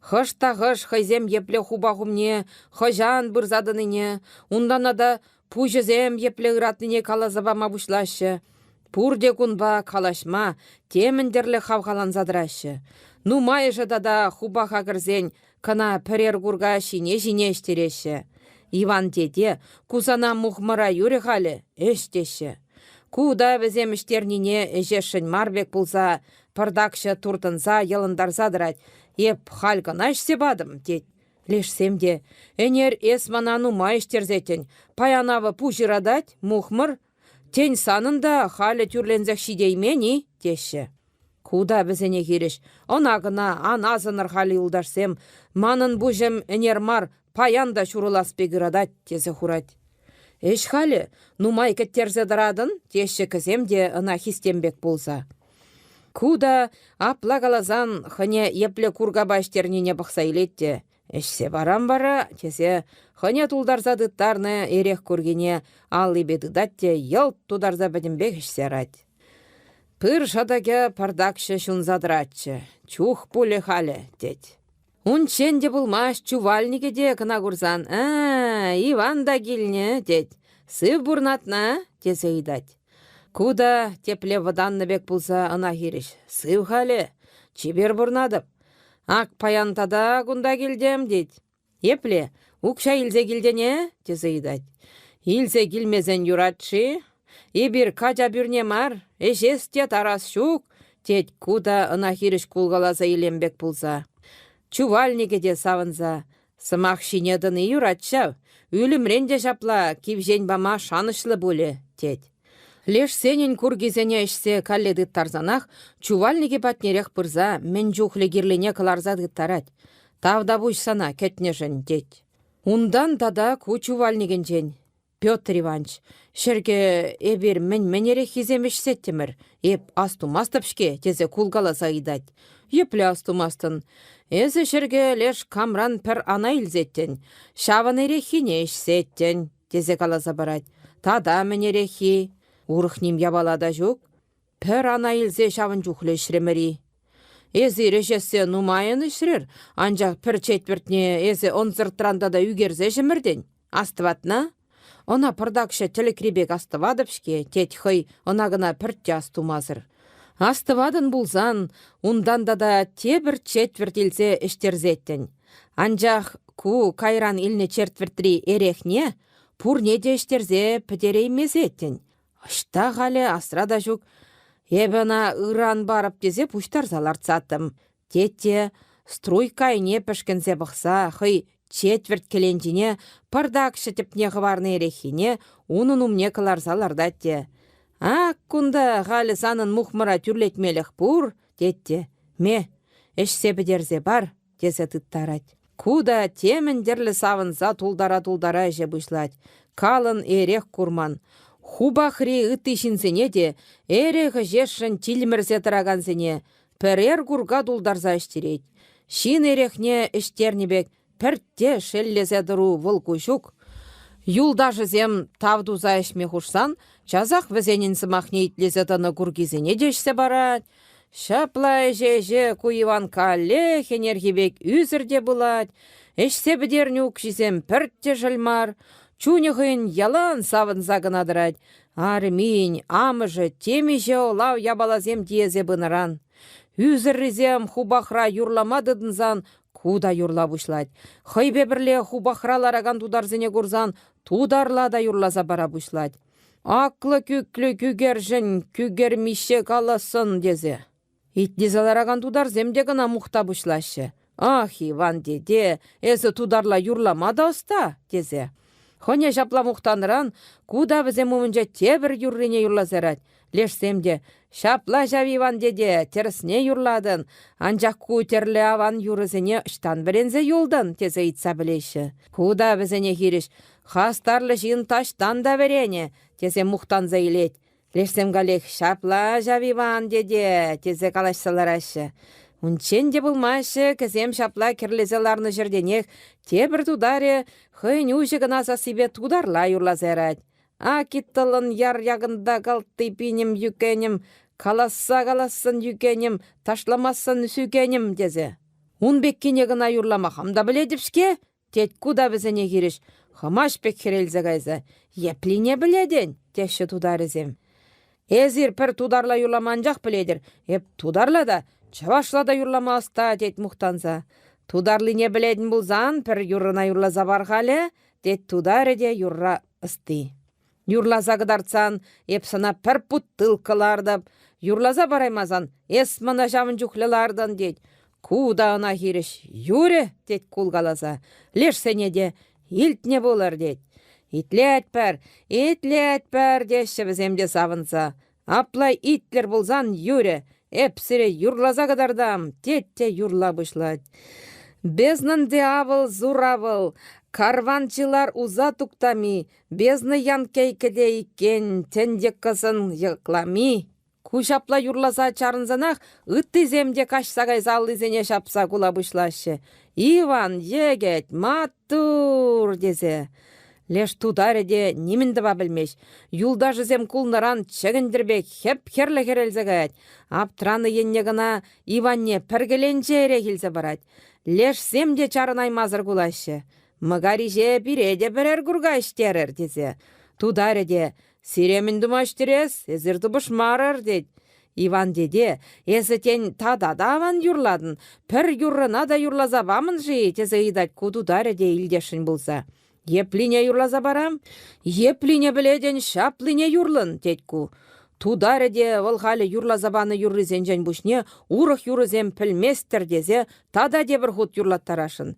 S1: Хӑш та хӑш хӑйсем епле хупах умне хӑҫан пырса тӑнине, унтан тата пуҫӗсем епле ыратнине каласа пама пуҫлаҫҫӗ. Пурте кунпа калаҫма темӗн тӗрлӗ хавхаланса тӑраҫҫӗ. Нумайӑшӗ тата хупаха кӗрсен кӑна пӗрер курка ҫине-ҫине ӗҫтереҫҫӗ. Иван тете, ку сана мухмӑра юрӗ халӗ, ӗҫ теҫҫӗ. Ку та вӗсем ӗҫтернине ӗҫесшӗн мар пек пулса пӑртакҫӑ туртӑнса йӑлӑнтарса тӑрать. Эп халь кӑна ӗҫсе патӑм, тет. Лешсем те: «Ӗнер эс мана нумай ӗҫтерсеттӗн, паян авӑ пуҫ ыратать, мухмӑр. Тен, санӑн та халӗ тӳрленсех ҫитеймен-и?» теҫҫӗ. Ку та вӗсене хирӗҫ: «Ӑна-кӑна ан асӑнӑр халӗ, юлташсем, манӑн пуҫӑм ӗнер мар, паян та ҫурӑлас пек ыратать», тесе хурать. Ӗҫ халӗ нумай кӗттерсе тӑратӑн, теҫҫӗ кӗсем те ӑна хистем пек пулса. Ку та апла каласан хӑне епле куркапа ӗҫтернине пӑхса илет те «Ӗҫсе парам вара» тесе хӑне тултарса тыттарнӑ эрех куркине аллипе тытать те йӑлт тутарса пӗтӗмпех ӗҫсе ярать. Пыр шӑтӑкӗ пӑртакҫӑ ҫунса тӑратчӗ, чух пулӗ халӗ, тет. Унччен те пулмасть чувальникӗ те кӑна курсан «Э, Иван та килнӗ», тет. «Сыв пурнатна?» тесе ыйтать. Ку та тепле вӑтаннӑ пек пулса ӑна хирӗҫ: «Сыв халӗ, чипер пурнатӑп. Ак паян тата кунта килтӗм», тет. «Епле, укҫа илсе килтӗн-е?» тесе ыйтать. «Илсе килмесен юрать-ши? Эпир кача пӳрне мар, ӗҫес те тарас ҫук», тет ку та ӑна хирӗҫ кулкаласа илем пек пулса. Чувальникӗ те савӑнса: «Сӑмах ҫине тӑни юрать ҫав, ӳлӗмрен те ҫапла кивҫен пама шанӑҫлӑ пулӗ», тет. Лешсенӗн куркисене ӗҫсе калле тыттарсанах чувальникӗ патнерех пырса мӗн чухлӗ кирлине кӑларса тыттарать. «Тавтапуҫ сана кӗтнӗшӗн», тет. Унтан тата ку чувальникӗнчен Петр Иванч, ҫӗркӗ эпир мӗн-мӗн эреххисем ӗҫсеттӗмӗр, эп астумастӑп-ҫке, тесе кулкаласа ыйтать. Епле астумастӑн? Эсӗ ҫӗркӗ леш камран пӗр ана илсеттӗн, ҫавӑн эреххине ӗҫсеттӗн, тесе каласа парать. Тата мӗн эреххи? Урӑх ним япала та ҫук. Пӗр ана илсе ҫавӑн чухлӗ ӗҫрӗмӗр-и? Эсир ӗҫессе нумайӑн ӗҫрӗр, анчах пӗр четвӗртне эсӗ ӑнсӑртран тата ӳкерсе ҫӗмӗртӗн. Астӑватна? Ӑна пӑртакҫӑ тӗлӗкри пек астӑватӑп-ҫке, тет хӑй ӑна-кӑна пӗртте астумасӑр. Астӑватӑн пулсан, унтан тата тепӗр четвӗрт илсе ӗҫтерсеттӗн. Анчах ку кайран илнӗ четвӗртри эрехне пурне те ӗҫтерсе пӗтереймесеттӗн. Ӑҫта халӗ асра та ҫук. Эпӗ ӑна ыран парӑп тесе пуҫтарса лартсаттӑм. Тет те струйка айне пӗшкӗнсе пӑхса хӑй четвӗрт кӗленчине пӑртакҫӑ тӗпне хӑварнӑ эреххине унӑн умне кӑларса лартать те «Ак кунта халӗ санӑн мухмӑра тӳрлетмелӗх пур», тет те «Ме, ӗҫсе пӗтерсе пар», тесе тыттарать. Ку та темӗн тӗрлӗ савӑнса тултара-тултара ӗҫе пуҫлать. Калӑн эрех курман. Хупахри ытти ҫынсене те эрех ӗҫесшӗн тилмӗрсе тӑракансене пӗрер курка тултарса ӗҫтерет. Ҫын эрехне ӗҫтернӗ пек пӗртте шеллесе тӑру вӑл ку ҫук. Юлташӗсем тав туса ӗҫме хушсан часах вӗсенӗн сӑмахне итлесе тӑнӑ куркисене те ӗҫсе парать. Ҫапла ӗҫе-ӗҫе ку Иван каллех ӗнерхи пек ӳсӗр те пулать, ӗҫсе пӗтернӗ укҫисем пӗртте шел мар, чунӗ хӑйӗн ялан савӑнса кӑна тӑрать. Армин амӑшӗ темиҫе ӑлав япаласем тиесе пынӑран. Ӳсӗррисем хупахра юрлама тытӑнсан ку та юрла пуҫлать. Хӑйпе пӗрле хупахра ларакан тутарсене курсан тутарла та юрласа пара пуҫлать. Аклӑ-кӳклӗ кӳкершӗн кӳкермиҫҫе калассӑн тесе. Итлесе ларакан тутарсем те кӑна мухта пуҫлаҫҫӗ. «Ах, Иван тете, эсӗ тутарла юрлама та ӑста!» тесе. Хӑне ҫапла мухтанӑран ку та вӗсем умӗнче тепӗр юррине юрласа ярать. Лешсем те «Ҫапла ҫав, Иван тете, тӗрӗсне юрлатӑн, анчах ку тӗрлӗ аван юрӑсене ӑҫтан вӗренсе юлтӑн?» тесе ыйтса пӗлеҫҫӗ. Ку та вӗсене хирӗҫ «Хастарлӑ ҫын таҫтан та вӗренӗ!» тесе мухтанса илет. Лешсем каллех «Ҫапла ҫав, Иван тете!» тесе калаҫса лараҫҫӗ. Унччен те пулмаҫҫӗ, кӗсем ҫапла кӗрлесе ларнӑ ҫӗртенех тепӗр тутарӗ хӑйӗн уҫӑ кӑна сассипе тутарла юрласа ярать. Акиттӑлӑн яр якӑнта калтти пинӗм йӳкенӗм, каласса калассӑн йӳкенӗм, ташламассӑн сӳкенӗм тесе. Ун пеккине кӑна юрлама хам та пӗлетӗп-ҫке, тет ку та вӗсене хирӗҫ хӑмач пек хӗрелсе кайса. Еплине пӗлетӗн, теҫҫӗ тутарӗсем. Эсир пӗр тутарла юрлама анчах пӗлетӗр, эп тутарла та, чӑвашла та юрлама ӑста, тет мухтанса. Тутарлине пӗлетӗн пулсан пӗр юррӑна юрласа пар халӗ, тет тутарӗ те юрра ӑсти. Юрласа кӑтартсан эп сана пӗр бутылка лартӑп, юрласа параймасан эс мана ҫавӑн чухлӗ лартӑн, тет. Ку та ӑна хирӗҫ «Юрӗ!» тет кулкаласа. Лешсене те «Илтнӗ пулӑр!» тет. «Итлетпӗр! Итлетпӗр!» теҫҫӗ вӗсем те савӑнса. Апла итлӗр пулсан юрӗ, эп сире юрласа кӑтартам, тет те юрла пуҫлать. Безнӑн дьявол зуравӑл, карванчылар уса туктами, бездна янкей кӗте иккен, тӗнче кӑсӑн йӑклами. Ку ҫапла юрласа чарӑнсанах ыттисем те каҫса кайса аллисене ҫапса кула пуҫлаҫҫӗ. «Иван, йӗкӗт, маттур!» тесе. Леш тутарӗ те нимӗн тӑва пӗлмест. Юлташӗсем кулнӑран чӗкӗнтӗр пек хӗп-хӗрлӗ хӗрелсе каять. Аптранӑ енне кӑна Иванне пӗр кӗленче эрех илсе парать. Лешсем те чарӑнаймасӑр кулаҫҫӗ. «Мӑкариҫе пире те пӗрер курка ӗҫтерӗр!» тесе. Тутарӗ те «Сире мӗн тума ӗҫтерес? Эсир тупӑшмарӑр!» тет. Иван тете, эсӗ, тен, тата та аван юрлатӑн, пӗр юррӑна та юрласа памӑн-ши? тесе ыйтать ку тутарӗ те илтесшӗн пулса. Еплине юрласа парам? Еплине пӗлетӗн, ҫаплине юрлӑн, тет ку. Тутарӗ те вӑл халӗ юрласа панӑ юррисенчен пуҫне урӑх юрӑсем пӗлместӗр тесе тата тепӗр хут юрлаттарасшӑн.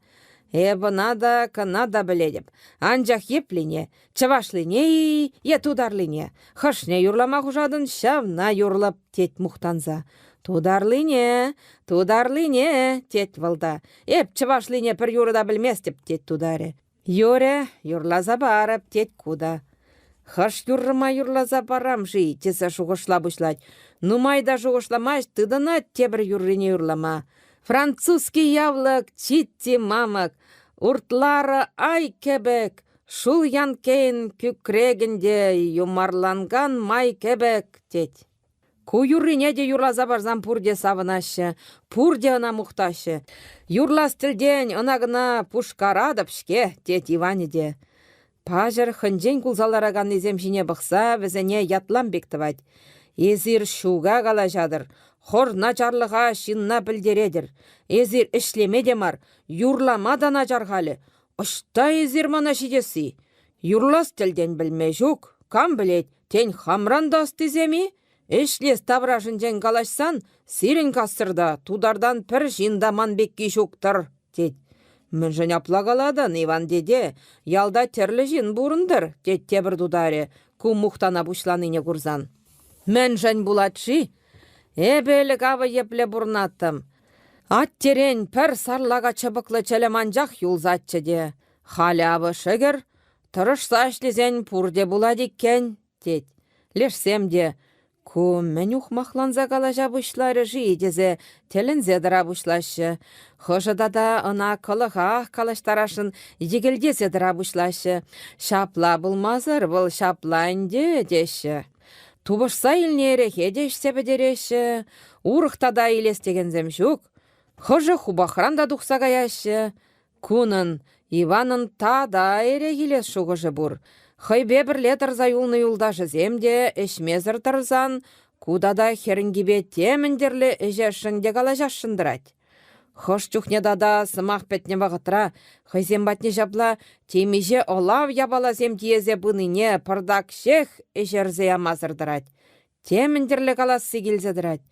S1: Эп ӑна та, кӑна та пӗлетӗп. Анчах еплине, Чӑвашлине-и е тутарлине? Хӑшне юрлама хушатӑн, ҫавна юрлӑп, тет мухтанса. Тутарлине, тутарлине, тет вӑл та. Эп чӑвашлине пӗр юрӑ та пӗлместӗп, тет тутарӗ. Юрӗ, юрласа парӑп, тет ку та. Хӑш юррӑма юрласа парам-ши, тесе шухӑшла пуҫлать. Нумай та шухӑшламасть, тытӑнать тепӗр юррине юрлама. Французский явлӑк, читти мамӑк, уртларӑ ай кӗпӗк, Шул янккейӗн кӳкрекӗнте юмарланкан май кӗпӗк, тет. Ку юррине те юрласа парсан пурте савӑнаҫҫӗ, пурте ӑна мухтаҫҫӗ. Юрлас тӗлтен ӑна-кӑна пушкаратӑп-ҫке, тет Иванӗ те. Паҫӑр хӑнчен кулса лараканнисем ҫине пӑхса вӗсене ятлам пек тӑвать. Эсир ҫука калаҫатӑр, хор начарлӑха ҫынна пӗлтеретӗр. Эсир ӗҫлеме те мар, юрлама та начар халӗ. Ӑҫта эсир мана ҫитесси? Юрлас тӗлтен пӗлме ҫук. Кам пӗлет, тен, хамран та ӑстисем-и? Ӗҫлес таврашӗнчен калаҫсан сирӗн кассӑрта тутартан пӗр ҫын та ман пекки ҫук-тӑр, тет. Мӗншӗн апла калатӑн, Иван тете? Ялта тӗрлӗ ҫын пурӑнтӑр, тет тепӗр тутарӗ, ку мухтана пуҫланине курсан. Мӗншӗн пулать-ши? Эпӗ ӗлӗк авӑ епле пурӑнаттӑм. Аттерен пӗр сарлака чӑпӑклӑ чӗлӗм анчах юлсаччӗ те, халӗ авӑ шӗкӗр, тӑрӑшса ӗҫлесен пурте пулать иккен, тет. Лешсем те ку мӗн ухмахланса калаҫа пуҫларӗ-ши тесе тӗлӗнсе тӑра пуҫлаҫҫӗ. Хӑшӗ тата ӑна кӑлӑхах калаҫтарасшӑн йӗкӗлтесе тӑра пуҫлаҫҫӗ. Ҫапла пулмасӑр вӑл ҫапла ӗнтӗ теҫҫӗ. Тупӑшса илнӗ эрехе те ӗҫсе пӗтереҫҫӗ, урӑх тата илес текенсем ҫук. Хӑшӗ хупахран та тухса каяҫҫӗ. Кунӑн Иванӑн тата эрех илес шухӑшӗ пур. Хӑйпе пӗрле тӑрса юлнӑ юлташӗсем те ӗҫмесӗр тӑрсан ку тата хӗрӗнкипе темӗн тӗрлӗ ӗҫесшӗн те калаҫасшӑн тӑрать. Хӑш чухне тата сӑмах пӗтнӗ вӑхӑтра хӑйсем патне ҫапла темиҫе ӑлав япаласем тиесе пынине пӑртак ҫех ӗҫерсе ямасӑр тӑрать. Темӗн тӗрлӗ каласси килсе тӑрать.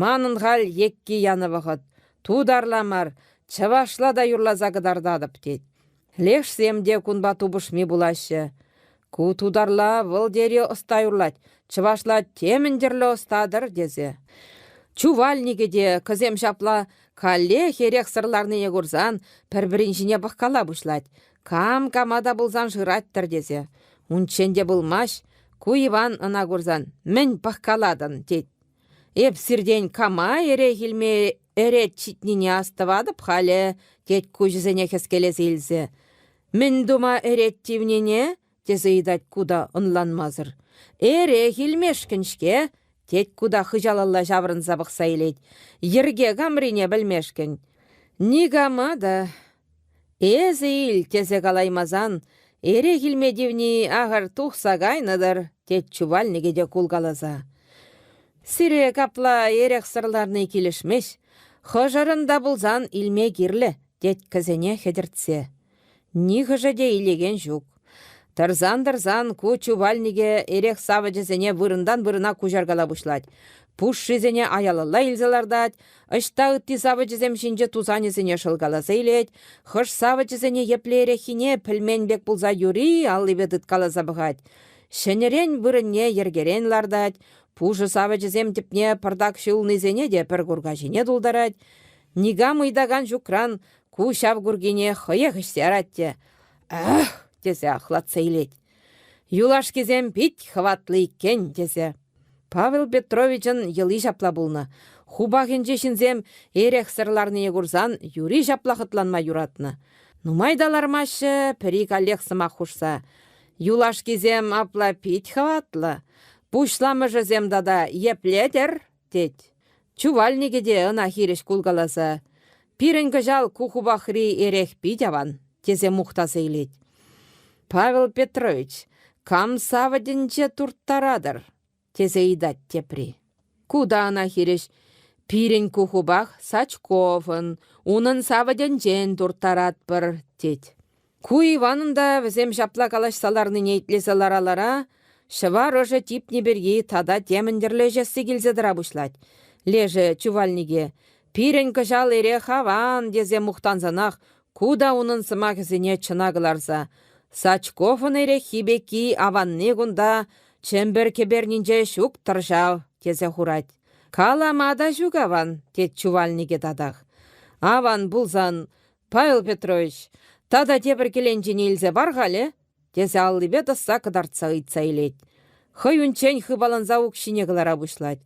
S1: Манӑн халь екки янӑ вӑхӑт. Тутарла мар, чӑвашла та юрласа кӑтартатӑп, тет. Лешсем те кунпа тупӑшми пулаҫҫӗ. Ку тутарла вӑл тери ӑста юрлать, чӑвашла темӗн тӗрлӗ ӑста-тӑр тесе. Чувальникӗ те кӑсем ҫапла каллех эрехсӗр ларнине курсан пӗр-пӗрин ҫине пӑхкала пуҫлать. Кам кама та пулсан шырать-тӑр тесе. Унччен те пулмасть, ку Иван ӑна курсан «Мӗн пӑхкалатӑн?» тет. Эп сиртен кама эрех илме ӗрет ҫитнине астӑватӑп халӗ, тет куҫӗсене хӗскелесе илсе. Мӗн тума ӗрет тивнине? тесе ыйтать ку та ӑнланмасӑр. Эрех илмешкӗн-ҫке, тет ку та хыҫалалла ҫаврӑнса пӑхса илет. Йӗрке камрине пӗлмешкӗн. Никама та Эсӗ ил тесе калаймасан, эрех илме тивни ахӑр тухса кайнӑ-тӑр, тет чувальникӗ те кулкаласа. Сире капла эрехсӗр ларни килӗшмест, хӑшӑрӑн та пулсан илме кирлӗ, тет кӗсене хӗтӗртсе. Нихӑшӗ те илекен ҫук. Тӑрсан-тӑрсан ку чувальникӗ эрех савӑчӗсене вырӑнтан вырӑна куҫаркала пуҫлать. Пушшисене аялалла илсе лартать, ӑҫта ытти савӑчӗсем ҫинче тусанӗсене шӑлкаласа илет, хӑш савӑчӗсене еплереххине пӗлмен пек пулса юри аллипе тыткаласа пӑхать. Ҫӗнӗрен вырӑнне йӗркерен лартать, пушӑ савӑчӗсем тӗпне пӑртак ҫулнисене те пӗр курка ҫине тултарать. Никам ыйтакан ҫукран ку ҫав куркине хӑех ӗҫсе ярать те «Ах!» тесе ахлатса илет. Юлашкисем пит хӑватлӑ иккен тесе. Павел Петровичӑн йӑли ҫапла пулнӑ. Хупахӗнче ҫынсем эрехсӗр ларнине курсан юри ҫапла хӑтланма юратнӑ. Нумай та лармаҫҫӗ, пӗри каллех сӑмах хушса. Юлашкисем апла пит хӑватлӑ. Пуҫламӑшӗсем тата епле-тӗр, тет. Чувальникӗ те ӑна хирӗҫ кулкаласа: «Пирӗн кӑҫал ку хупахри эрех пит аван», тесе мухтаса илет. «Павел Петрович, кам савӑтӗнче турттаратӑр?» тесе ыйтать тепри. Ку та ӑна хирӗҫ: «Пирӗн ку хупах Сачковӑн, унӑн савӑтӗнчен турттаратпӑр», тет. Ку Иванӑн та вӗсем ҫапла калаҫса ларнине итлесе лара-лара ҫӑвар ӑшӗ типнӗ пирки тата темӗн тӗрлӗ ӗҫесси килсе тӑра пуҫлать. Лешӗ чувальнике «Пирӗн кӑҫал эрех аван» тесе мухтансанах ку та унӑн сӑмахӗсене чӑна кӑларса «Сачковӑн эреххи пекки аванни кунта Чӗмпӗр кӗпернинче ҫук-тӑр ҫав» тесе хурать. «Калама та ҫук аван», тет чувальнике татах. «Аван пулсан Павел Петрович, тата тепӗр кӗленчине илсе пар-халӗ, тесе аллипе тӑсса кӑтартса ыйтса илет. Хӑй унччен хыпаланса укҫине кӑлара пуҫлать.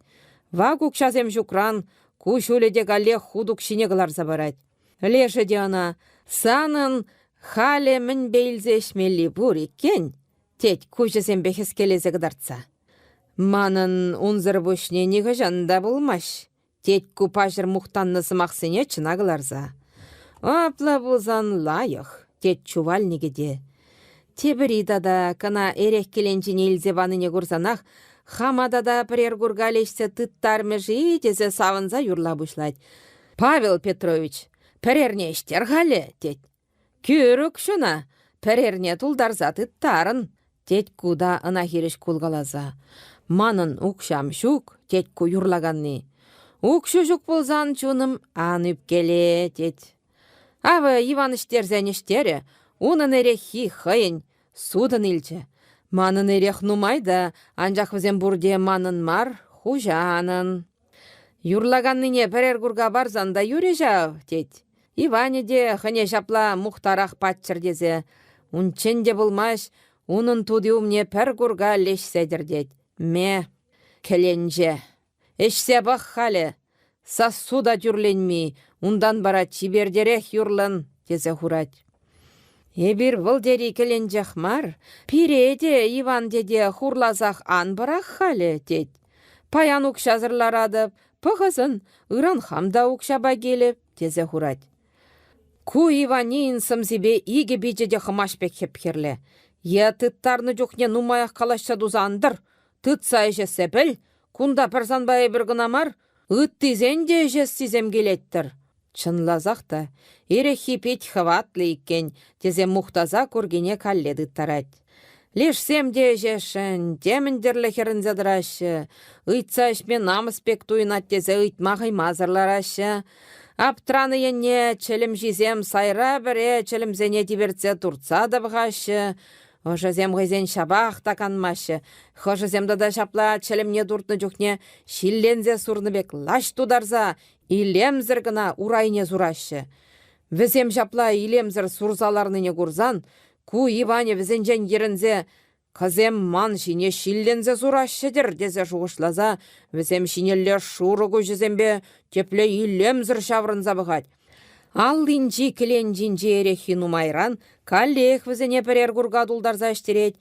S1: Вак укҫасем ҫукран ку ҫулӗ те каллех хут укҫине кӑларса парать. Лешӗ те ӑна «Санӑн халӗ мӗнпе илсе ӗҫмелли пур иккен», тет куҫӗсемпе хӗскелесе кӑтартса. «Манӑн унсӑр пуҫне нихӑҫан та пулмасть», тет ку паҫӑр мухтаннӑ сӑмахсене чӑна кӑларса. Апла пулсан лайӑх, тет чувальникӗ те. Тепӗри тата кӑна эрех кӗленчине илсе панине курсанах хама тата пӗрер курка леҫсе тыттармӗ-ши тесе савӑнса юрла пуҫлать. Павел Петрович, пӗрерне ӗҫтер-халӗ, тет. Кӳрӗк ҫуна, пӗр эрне тултарса тыттарӑн, тет ку та ӑна хирӗҫ кулкаласа. Манӑн укҫам ҫук, тет ку юрлаканни. Укҫу ҫук пулсан, чунӑм, ан ӳпкеле, тет. Авӑ Иван ӗҫтерсен ӗҫтерӗ, унӑн эреххи хӑйӗн, сутӑн илчӗ. Манӑн эрех нумай та, анчах вӗсем пурте манӑн мар, хуҫанӑн. Юрлаканнине пӗрер курка парсан та юрӗ ҫав, тет. Иванӗ те хӑне ҫапла мухтарах паччӑр тесе. Унччен те пулмасть, унӑн тути умне пӗр курка леҫсе тӗртет. Ме, кӗленче, ӗҫсе пӑх халӗ, сассу та тӳрленми, унтан вара чипертерех юрлӑн, тесе хурать. Эпир вӑл тери кӗленчех мар, пире те Иван тете хурласах ан пӑрах халӗ, тет. Паян укҫасӑр ларатӑп, пӑхӑсӑн, ыран хам та укҫапа килӗп, тесе хурать. Ку Иванийӗн сӑмсипе икӗ пичӗ те хӑмаҫ пек хӗп-хӗрлӗ. Е тыттарнӑ чухне нумаях калаҫса туса ан тӑр, тытса ӗҫессе пӗл, кунта пӗр санпа эпир кӑна мар, ыттисен те ӗҫессисем килет-тӗр. Чӑнласах та, эреххи пит хӑватлӑ иккен, тесе мухтаса куркине калле тыттарать. Лешсем те ӗҫесшӗн, темӗн тӗрлӗ хӗрӗнсе тӑраҫҫӗ. Ыйтса ӗҫме намӑс пек туйӑнать тесе ыйтма хӑймасӑр лараҫҫӗ. Аптранӑ енне чӗлӗмҫисем сайра пӗре чӗлӗмсене тивертсе туртса та пӑхаҫҫӗ. Ӑшӗсем хӑйсен ҫапах та канмаҫҫӗ. Хӑшӗсем тата ҫапла чӗлӗмне туртнӑ чухне ҫилленсе сурнӑ пек лаҫ тутарса илемсӗр кӑна урайне сураҫҫӗ. Вӗсем ҫапла илемсӗр сурса ларнине курсан, ку Иванӗ вӗсенчен йӗрӗнсе «Кӑсем ман ҫине ҫилленсе сураҫҫӗ-тӗр» тесе шухӑшласа вӗсем ҫинелле шурӑ куҫӗсемпе тепле илемсӗр ҫаврӑнса пӑхать. Аллинчи кӗленчинчи эреххи нумайран каллех вӗсене пӗрер курка тултарса ӗҫтерет.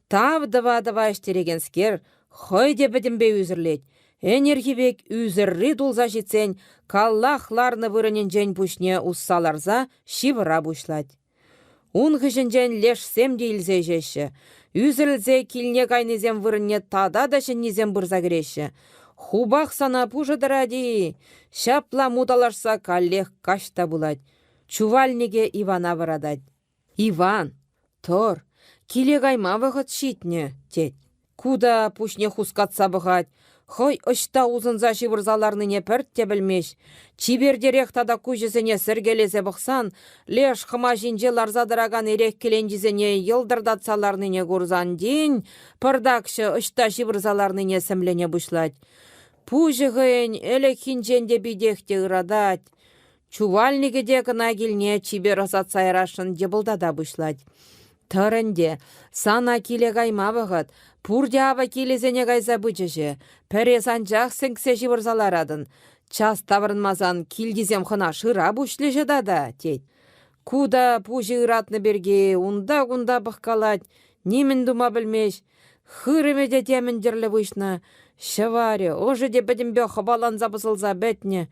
S1: Тав тӑва-тӑва ӗҫтерекенскер хӑй те пӗтӗмпе ӳсӗрлет. Ӗнерхи пек ӳсӗрри тулса ҫитсен каллах ларнӑ вырӑнӗнчен пуҫне усса ларса ҫывӑра пуҫлать. Ун хыҫӗнчен лешсем те илсе ӗҫеҫҫӗ. Ӳсӗрӗлсе килне кайнисем вырӑнне тата та ҫӗннисем пырса кӗреҫҫӗ. Хупах сана пушӑ тӑрать-и? Ҫапла муталашса каллех каҫ та пулать. Чувальнике Ивана вӑратать. Иван, тӑр, киле кайма вӑхӑт ҫитнӗ, тет. Ку та пуҫне хускатса пӑхать. Хӑй ӑҫта усӑнса ҫывӑрса ларнине пӗртте пӗлмест. Чипертерех тата куҫӗсене сӗркелесе пӑхсан, леш хӑма ҫинче ларса тӑракан эрех кӗленчисене йӑлтӑртатса ларнине курсан тин пӑртакҫӑ ӑҫта ҫывӑрса ларнине сӗмлене пуҫлать. Пуҫӗ хӑйӗн ӗлӗкхинчен те питех те ыратать. Чувальникӗ те кӑна килне чипер ӑсатса ярасшӑн йӑпӑлтата пуҫлать. Тӑр ӗнтӗ, сана киле кайма вӑхӑт, пурте авӑ килӗсене кайса пычӗҫӗ, пӗр эс анчах сӗнксе ҫывӑрса ларатӑн. Час таврӑнмасан килтисем хӑна шыра пуҫлӗҫӗ тата, тет. Ку та пуҫӗ ыратнӑ пирки унта-кунта пӑхкалать, нимӗн тума пӗлмест. Хырӑмӗ те темӗн тӗрлӗ выҫнӑ, ҫӑварӗ, ӑшӗ те пӗтӗмпе хӑпаланса пӑсӑлса пӗтнӗ.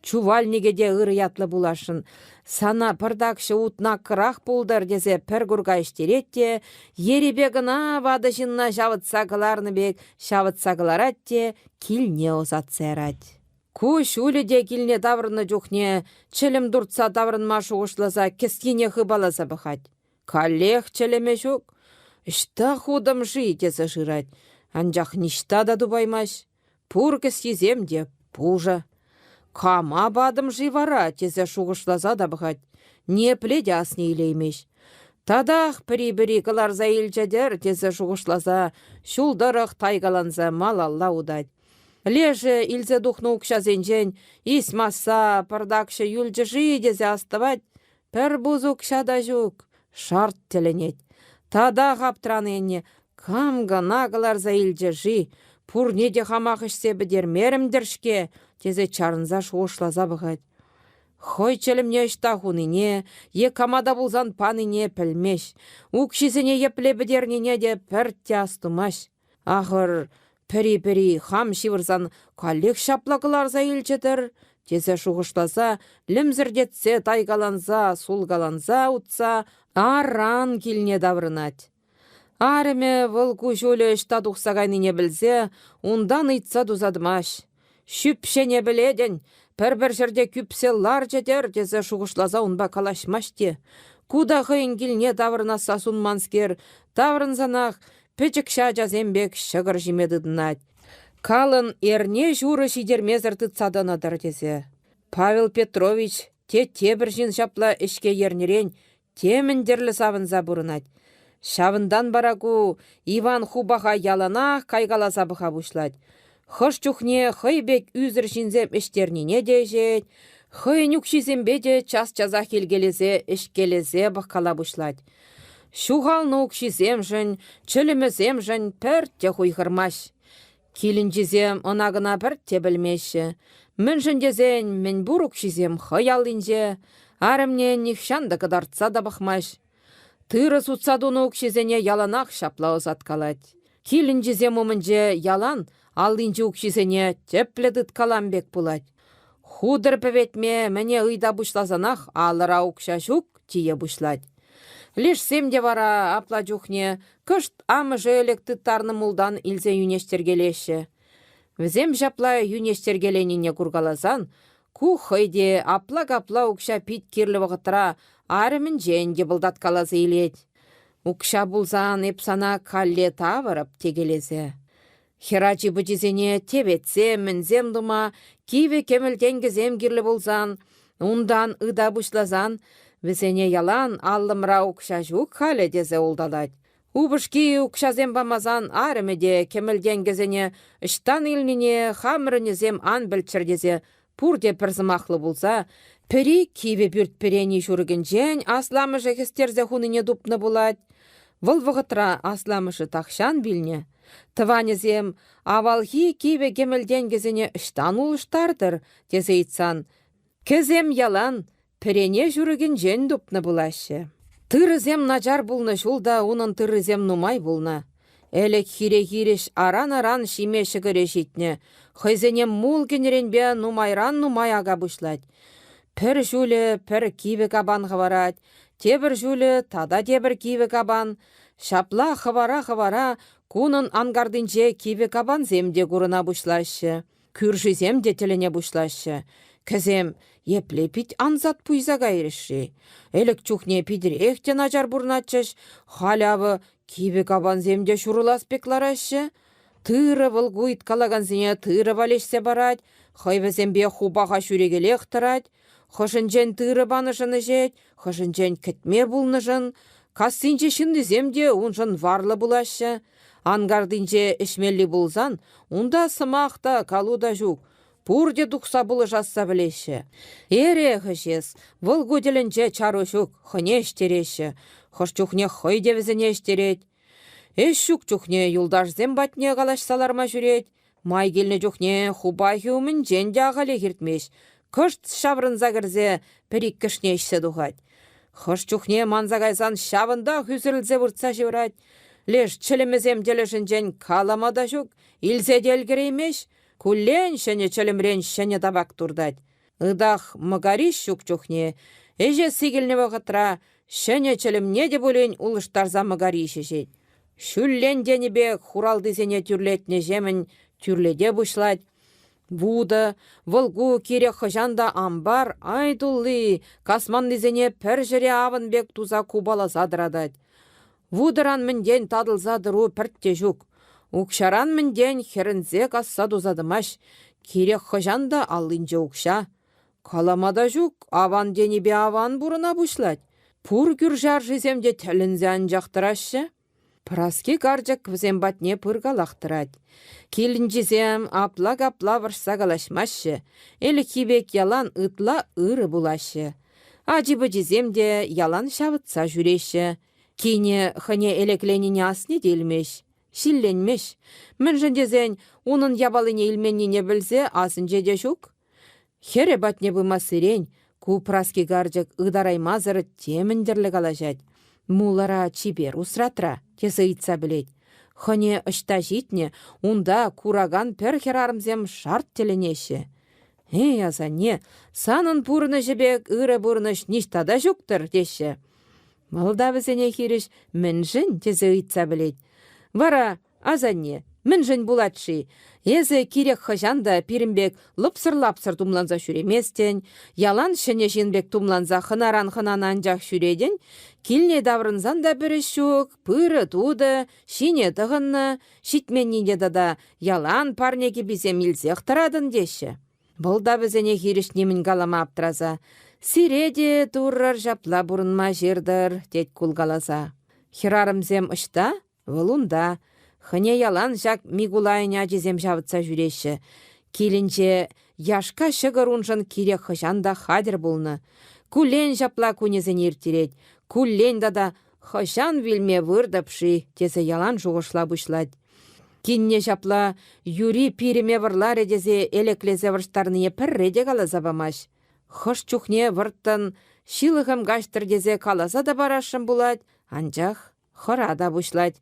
S1: Чувальникӗ те ырӑ ятлӑ пуласшӑн. Сана пӑртакҫӑ утнаккӑрах пултӑр тесе пӗр курка ӗҫтерет те ерипе кӑна ватӑ ҫынна ҫавӑтса кӑларнӑ пек ҫавӑтса кӑларать те килне ӑсатса ярать. Ку ҫулӗ те килне таврӑннӑ чухне чӗлӗм туртса таврӑнма шухӑшласа кӗсйине хыпаласа пӑхать. Каллех чӗлӗмӗ ҫук. Ӑҫта хутӑм-ши тесе шырать, анчах ниҫта та тупаймасть. Пур кӗсйисем те пушӑ. Кама патӑм-ши вара тесе шухӑшласа та пӑхать. Ниепле те асне илеймест. Татах пӗри-пӗри кӑларса илчӗ-тӗр тесе шухӑшласа ҫул тӑрӑх тайкаланса малалла утать. Лешӗ илсе тухнӑ укҫасенчен иҫмасса пӑртакҫӑ юлчӗ-ши тесе астӑвать, Пӗр пус укҫа та ҫук, шарт тӗлӗнет. Татах аптранӑ енне кам кӑна кӑларса илчӗ-ши, пурне те хамах ӗҫсе пӗтермерӗм-тӗр-ҫке, тесе чарӑнса шухӑшласа пӑхать. Хӑй чӗлӗмне ӑҫта хунине е кама та пулсан панине пӗлмест, укҫисене епле пӗтернине те пӗртте астумасть. Ахӑр, пӗри-пӗри хам ҫывӑрсан каллех ҫапла кӑларса илчӗ-тӗр, тесе шухӑшласа, лӗмсӗртетсе, тайкаланса, сулкаланса утса аран килне таврӑнать. Арӑмӗ вӑл ку ҫулӗ ӑҫта тухса кайнине пӗлсе унтан ыйтса туса тӑмасть. Ҫӳпҫене пӗлетӗн, пӗр-пӗр ҫӗрте кӳпсе ларчӗ-тӗр тесе шухӑшласа унпа калаҫмасть те. Ку та хӑйӗн килне таврӑнасса сунманскер, таврӑнсанах пӗчӗкҫӗ ачасем пек ҫӑкӑр ҫиме тытӑнать. Калӑн, эрне ҫурӑ ҫитермесӗр тытса тӑнӑ-тӑр тесе. Павел Петрович те тепӗр ҫын ҫапла ӗҫке ернӗрен темӗн тӗрлӗ савӑнса пурӑнать. Ҫавӑнтан вара ку Иван хупаха яланах кайкаласа пӑха пуҫлать. Хӑш чухне хӑй пек ӳсӗр ҫынсем ӗҫтернине те ӗҫет, хӑйӗн укҫисемпе те час-часах илкелесе ӗҫкелесе пӑхкала пуҫлать. Ҫухалнӑ укҫисемшӗн, чӗлӗмӗсемшӗн пӗртте хуйхӑрмасть. Килӗнчисем ӑна-кӑна пӗртте пӗлмеҫҫӗ. Мӗншӗн тесен мӗнпур укҫисем хӑй аллинче, арӑмне нихҫан та кӑтартса та пӑхмасть. Тырӑ сутса тунӑ укҫисене яланах ҫапла ӑсаткалать. Килӗнчисем умӗнче ялан аллинчи укҫисене тӗплӗ тыткалам пек пулать. Хутӑр пӗветме мӗне ыйта пуҫласанах алӑра укҫа ҫук тие пуҫлать. Лешсем те вара апла чухне кӑшт амӑшӗ ӗлӗк тыттарнӑ мултан илсе йӳнеҫтеркелеҫҫӗ. Вӗсем ҫапла йӳнеҫтеркеленине куркаласан ку хӑй те апла-капла укҫа пит кирлӗ вӑхӑтра арӑмӗнчен йӑпӑлтаткаласа илет. Укҫа пулсан эп сана калле тавӑрӑп текелесе. Хӗрачи-пӑчисене теветсем-мӗнсем тума кивӗ кӗмӗл тенкӗсем кирлӗ пулсан, унтан ыта пуҫласан вӗсене ялан аллӑмра укҫа ҫук халӗ тесе улталать. Упӑшки укҫасем памасан арӑмӗ те кӗмӗл тенкӗсене ӑҫтан илнине хамӑрӑнӗсем ан пӗлччӗр тесе пурте пӗр сӑмахлӑ пулса пӗри кивӗ пӳрт пӗрени ҫурӑкӗнчен асламӑшӗ хӗстерсе хунине тупнӑ пулать. Вӑл вӑхӑтра асламӑшӗ тахҫан вилнӗ. Тӑванӗсем авалхи кивӗ кӗмӗл тенкӗсене ӑҫтан улӑштартӑр тесе ыйтсан кӗсем ялан пӗрене ҫурӑкӗнчен тупнӑ пулаҫҫӗ. Тырӑсем начар пулнӑ ҫул та унӑн тыррисем нумай пулнӑ. Ӗлӗк хире-хирӗҫ аран-аран ҫиме ҫӑкӑрӗ ҫитнӗ, хӑйсене мул кӗнӗренпе нумайран нумай ака пуҫлать. Пӗр ҫулӗ пӗр кивӗ капан хӑварать, тепӗр ҫулӗ тата тепӗр кивӗ капан. Ҫапла хӑвара-хӑвара кунӑн анкартинче кивӗ капансем те курӑна пуҫлаҫҫӗ. Кӳршисем те тӗлӗне пуҫлаҫҫӗ. Кӗсем епле пит ансат пуйса кайрӗҫ-ши? Ӗлӗк чухне питӗрех те начар пурӑнатчӗҫ, халь авӑ кивӗ капансем те ҫурӑлас пек лараҫҫӗ. Тырӑ вӑл ку ыйткалакансене тырӑ валеҫсе парать, хӑй вӗсемпе хупаха ҫӳрекелех тӑрать, хӑшӗнчен тырӑ панӑшӑн ӗҫет, хӑшӗнчен кӗтме пулнӑшӑн, кассинчи ҫыннисем те уншӑн варлӑ пулаҫҫӗ. Анкартинче ӗҫмелли пулсан унта сӑмах та, калу та ҫук, пурте тухса пулӑшасса пӗлеҫҫӗ. Эрех ӗҫес, вӑл ку тӗлӗнче чару ҫук, хӑне ӗҫтереҫҫӗ, хӑш чухне хӑй те вӗсене ӗҫтерет. Ӗҫ ҫук чухне юлташсем патне калаҫса ларма ҫӳрет, май килнӗ чухне хупахӗ умӗнчен те ахалех иртмест, кӑшт ҫаврӑнса кӗрсе пӗр-иккӗшне ӗҫсе тухать. Хӑш чухне манса кайсан ҫавӑнтах ӳсӗрӗлсе выртса ҫывӑрать. Леш чӗлӗмӗсем тӗлӗшӗнчен калама та ҫук, илсе те ӗлкӗреймест, куллен ҫӗнӗ чӗлӗмрен ҫӗнӗ табак туртать. Ытах мӑкари ҫук чухне ӗҫе сикӗлнӗ вӑхӑтра ҫӗнӗ чӗлӗмне те пулин улӑштарса мӑкари ҫӗҫет. Ҫуллен тенӗ пек хуралтисене тӳрлетнӗҫемӗн тӳрлете пуҫлать. Вутӑ, вӑл-ку кирек хӑҫан та ампар ай тулли, касманнисене пӗр ҫӗре авӑн пек туса купаласа тӑратать. Вутӑран-мӗнтен татӑлса тӑру пӗртте ҫук. Укҫаран-мӗнтен хӗрӗнсе касса туса тӑмасть, кирек хӑҫан та аллинче укҫа. Калама та ҫук, аван тенипе аван пурӑна пуҫлать. Пур кӳршӗ-аршисем те тӗлӗнсе анчах тӑраҫҫӗ. Праски карчӑк вӗсем патне пыркалах тӑрать. Килӗнчисем апла-капла вӑрҫса калаҫмаҫҫӗ, ӗлӗкхи пек ялан ытла ырӑ пулаҫҫӗ. Ачи-пӑчисем те ялан ҫавӑтса ҫӳреҫҫӗ. Кинӗ хӑйне элекленине асне те илмест, ҫилленмест. Мӗншӗн тесен унӑн япалине илменнине пӗлсе асӗнче те ҫук. Хӗрӗ патне пымассерен ку Праски карчӑк ытараймасӑр темӗн тӗрлӗ калаҫать. Мулара чипер усратра, тесе ыйтса пӗлет. Хӑне ӑҫта ҫитнӗ, унта куракан пӗр хӗрарӑмсем шарт тӗлӗнеҫҫӗ. «Эй, асанне, санӑн пурнӑҫӗ пек ырӑ пурнӑҫ ниҫта та ҫук-тӑр», теҫҫӗ. Вӑл та вӗсене хирӗҫ «мӗншӗн?» тесе ыйтса пӗлет. Вара Асанне, мӗншӗн пулать-ши? Эсӗ кирек хӑҫан та пирӗн пек лӑпсӑр-лапсӑр тумланса ҫӳреместӗн, ялан ҫӗнӗ ҫын пек тумланса хӑнаран хӑнана анчах ҫӳретӗн, килне таврӑнсан та пӗр ӗҫ ҫук, пырӑ, тутӑ, ҫине тӑхӑннӑ, ҫитменнине тата ялан парне кӗписем илсех тӑратӑн теҫҫӗ. Вӑл та вӗсене хирӗҫ нимӗн калама аптраса: «Сире те Туррӑр ҫапла пурӑнма ҫыртӑр», тет кулкаласа. Хӗрарӑмсем ӑҫта? Вӑл унта. Хӑне ялан ҫак Микулайӗн ачисем ҫавӑтса ҫӳреҫҫӗ. Килӗнче яшка ҫӑкӑр уншӑн кирек хӑҫан та хатӗр пулнӑ. Куллен ҫапла кунӗсене ирттерет. Куллен тата хӑҫан вилме выртӑп-ши тесе ялан шухӑшла пуҫлать. Кинне ҫапла юри пирӗме вӑрларӗ тесе элеклесе вӑрҫтарнине пӗрре те каласа памасть. Хӑш чухне вӑрттӑн ҫылӑхӑм каҫтӑр тесе каласа та парасшӑн пулать, анчах хӑрата пуҫлать.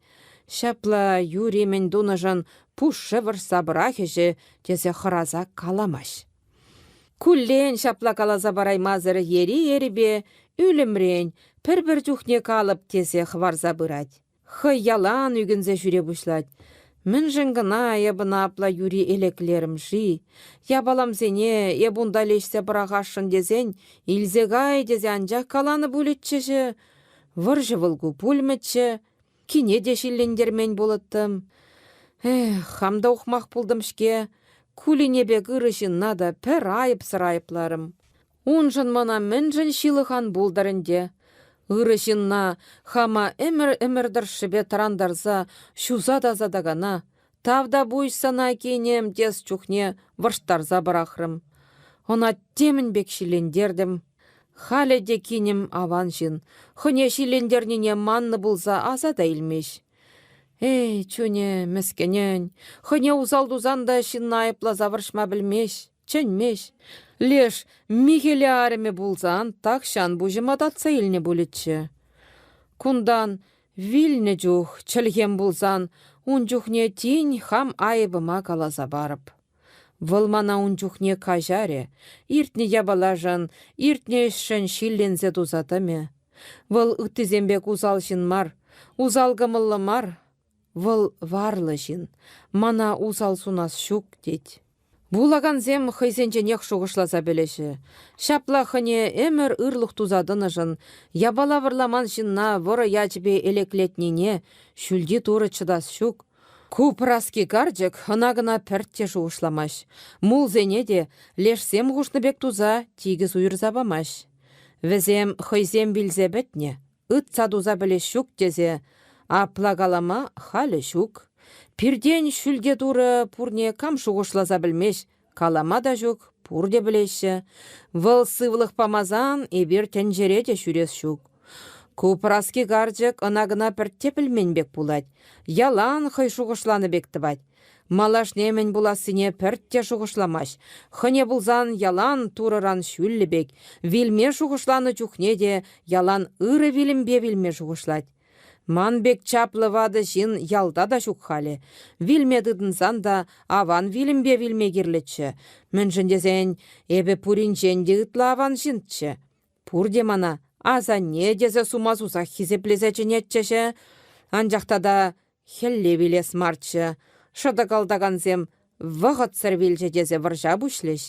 S1: Ҫапла юри мӗн тунӑшӑн пушшӗ вӑрҫса пӑрахӗҫӗ тесе хӑраса каламасть. Куллен ҫапла каласа параймасӑр ери-ерипе ӳлӗмрен пӗр-пӗр чухне калӑп тесе хӑварса пырать. Хӑй ялан ӳкӗнсе ҫӳре пуҫлать. Мӗншӗн кӑна эп ӑна апла юри элеклерӗм-ши? Япаламсене эп унта леҫсе пӑрахасшӑн тесен илсе кай тесе анчах каланӑ пулӗччӗ-ши? Вӑрҫӑ вӑл ку пулмӗччӗ, кине те ҫиллентермен пулӑттӑм. Эх, хам та ухмах пултӑм-ҫке, Кулине пек ырӑ ҫынна та пӗр айӑпсӑр айӑпларӑм. Уншӑн мана мӗншӗн ҫылӑх ан пултӑр ӗнтӗ? Ырӑ ҫынна хама ӗмӗр-ӗмӗр тӑршшӗпе тӑрантарса ҫуса тасатакана тавтапуҫ сана кинӗм тес чухне вӑрҫтарса пӑрахрӑм. Ӑна темӗн пек ҫиллентертӗм. Халӗ те кинӗм аван ҫын, хӑйне ҫиллентернине маннӑ пулса аса та илмест. Эй, чунӗ, мӗскӗнӗн, хӑйне усал тусан та ҫынна айӑпласа вӑрҫма пӗлмест, чӗнмест. Леш, Михеле арӑмӗ пулсан тахҫан пуҫӑма татса илнӗ пулӗччӗ. Кунтан вилнӗ чух чӗлхем пулсан ун чухне тин хам айӑпӑма каласа парӑп. Вӑл мана ун чухне каҫарӗ, иртнӗ япалашӑн, иртнӗ ӗҫшӗн ҫилленсе туса тӑмӗ. Вӑл ыттисем пек усал ҫын мар, усал кӑмӑллӑ мар. Вӑл варлӑ ҫын, мана усал сунас ҫук, тет. Вулакансем хӑйсенченех шухӑшласа пӗлеҫҫӗ. Ҫапла хӑйне ӗмӗр ырлӑх туса тӑнӑшӑн япала вӑрламан ҫынна вӑрӑ ячӗпе элеклетнине ҫӳлти Турӑ чӑтас ҫук. Ку Праски карчӑк ӑна-кӑна пӗртте шухӑшламасть, мулсене те лешсем хушнӑ пек туса тикӗс уйӑрса памасть. Вӗсем хӑйсем вилсе пӗтнӗ, ытса туса пӗлес ҫук тесе апла калама халӗ ҫук. Пиртен ҫӳлте Турӑ пурне кам шухӑшласа пӗлмест, калама та ҫук, пурте пӗлеҫҫӗ. Вӑл сывлӑх памасан эпир тӗнчере те ҫӳрес ҫук. Ку Праски карчӑк ӑна-кӑна пӗртте пӗлмен пек пулать, ялан хӑй шухӑшланӑ пек тӑвать. Малашне мӗн пулассине пӗртте шухӑшламасть. Хӑне пулсан ялан Турӑран ҫӳллӗ пек, вилме шухӑшланӑ чухне те ялан ырӑ вилӗмпе вилме шухӑшлать. Ман пек чаплӑ ватӑ ҫын ялта та ҫук халӗ. Вилме тытӑнсан та аван вилӗмпе вилме кирлӗччӗ. Мӗншӗн тесен эпӗ пуринчен те ытла аван ҫынччӗ. Пурте мана асанне тесе сума сусах хисеплесе чӗнетчӗҫ. Анчах тата хӗлле вилес марччӗ. Шӑтӑкалтакансем вӑхӑтсӑр вилчӗ тесе вӑрҫа пуҫлӗҫ.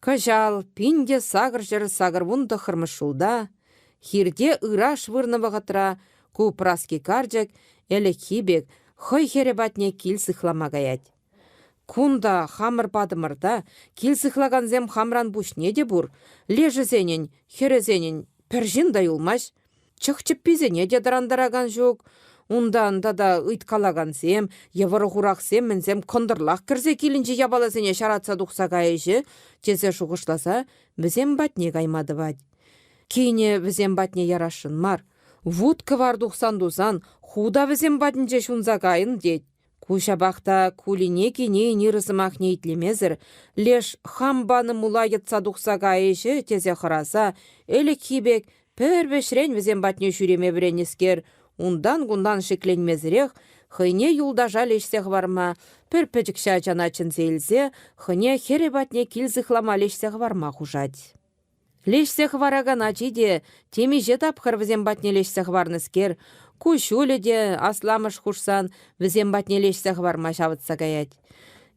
S1: Кӑҫал 1889 ҫулта хирте ыраш вырнӑ вӑхӑтра ку Праски карчӑк ӗлӗкхи пек хӑй хӗрӗ патне кил сыхлама каять. Кунта хамӑр патӑмӑрта кил сыхлакансем хамран пуҫне те пур, лешӗсенӗн, хӗрӗсенӗн пӗр ҫын та юлмасть. Чӑх чӗпписене те тӑрантаракан ҫук. Унтан тата ыйткалакансем е вӑрӑ-хурахсем-мӗнсем кӑнтӑрлах кӗрсе килӗнчи япаласене ҫаратса тухса кайӗҫ тесе шухӑшласа вӗсем патне кайма тӑвать. Кинӗ вӗсем патне ярасшӑн мар. Вут-кӑвар тухсан-тусан ху та вӗсем патӗнче ҫунса кайӑн тет. Ку ҫапах та Кулине кинейӗн ырӑ сӑмахне итлемесӗр леш хам панӑ мула йӑтса тухса кайӗҫ тесе хӑраса ӗлӗкхи пек пӗр вӗҫрен вӗсем патне ҫӳреме вӗреннӗскер унтан-кунтан шикленмесӗрех хӑйне юлташа леҫсе хӑварма, пӗр пӗчӗкҫӗ ачана чӗнсе илсе хӑйне хӗрӗ патне кил сыхлама леҫсе хӑварма хушать. Леҫсе хӑваракан ачи те темиҫе тапхӑр вӗсем патне леҫсе хӑварнӑскер, ку ҫулӗ те асламӑш хушсан вӗсем патне леҫсе хӑварма ҫавӑтса каять.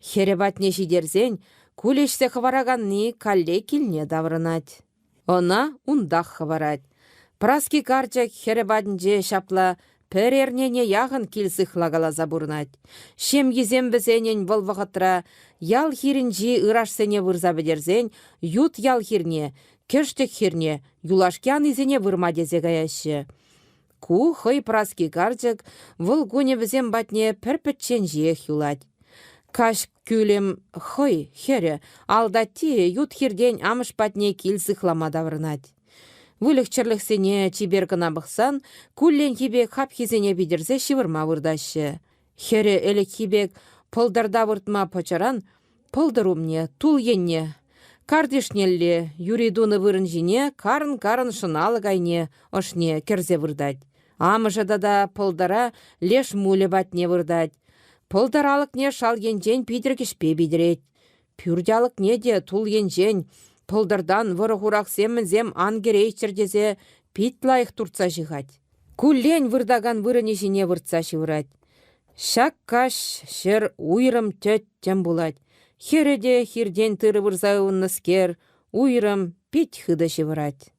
S1: Хӗрӗ патне ҫитерсен ку леҫсе хӑвараканни калле килне таврӑнать. Ӑна унтах хӑварать. Праски карчӑк хӗрӗ патӗнче ҫапла пӗр эрнене яхӑн кил сыхлакаласа пурӑнать. Ҫемйисем вӗсенӗн вӑл вӑхӑтра ял хирӗнчи ырашсене вырса пӗтерсен ют ял хирне, кӗштӗк хирне, юлашки анисене вырма тесе каяҫҫӗ. Ку хӑй Праски карчӑк вӑл кунӗ вӗсем патне пӗр пӗчченҫех юлать. Каҫ кӳлӗм хӑй, хӗрӗ, Алтатти ют хиртен амӑш патне кил сыхлама таврӑнать. Выльӑх-чӗрлӗхсене чипер кӑна пӑхсан кулленхи пек хапхисене питӗрсе ҫывӑрма выртаҫҫӗ. Хӗрӗ ӗлӗкхи пек пӑлтӑрта выртма пӑчӑран пӑлтӑр умне, тул енне, картишнелле юри тунӑ вырӑн ҫине карӑн-карӑн шӑналӑк айне ӑшне кӗрсе выртать. Амӑшӗ тата пӑлтӑра леш мулӗ патне выртать. Пӑлтӑр алӑкне шал енчен питӗркӗчпе питӗрет. Пӳрт алӑкне те тул енчен, пӑлтӑртан вӑрӑ-хурахсем-мӗнсем ан кӗрейччӗр тесе пит лайӑх туртса ҫыхать. Куллен выртакан вырӑнӗ ҫине выртса ҫывӑрать. Ҫак каҫ ҫӗр уйрӑм тӗттӗм пулать. Хӗрӗ те хиртен тырӑ вырса ывӑннӑскер уйрӑм пит хытӑ ҫывӑрать.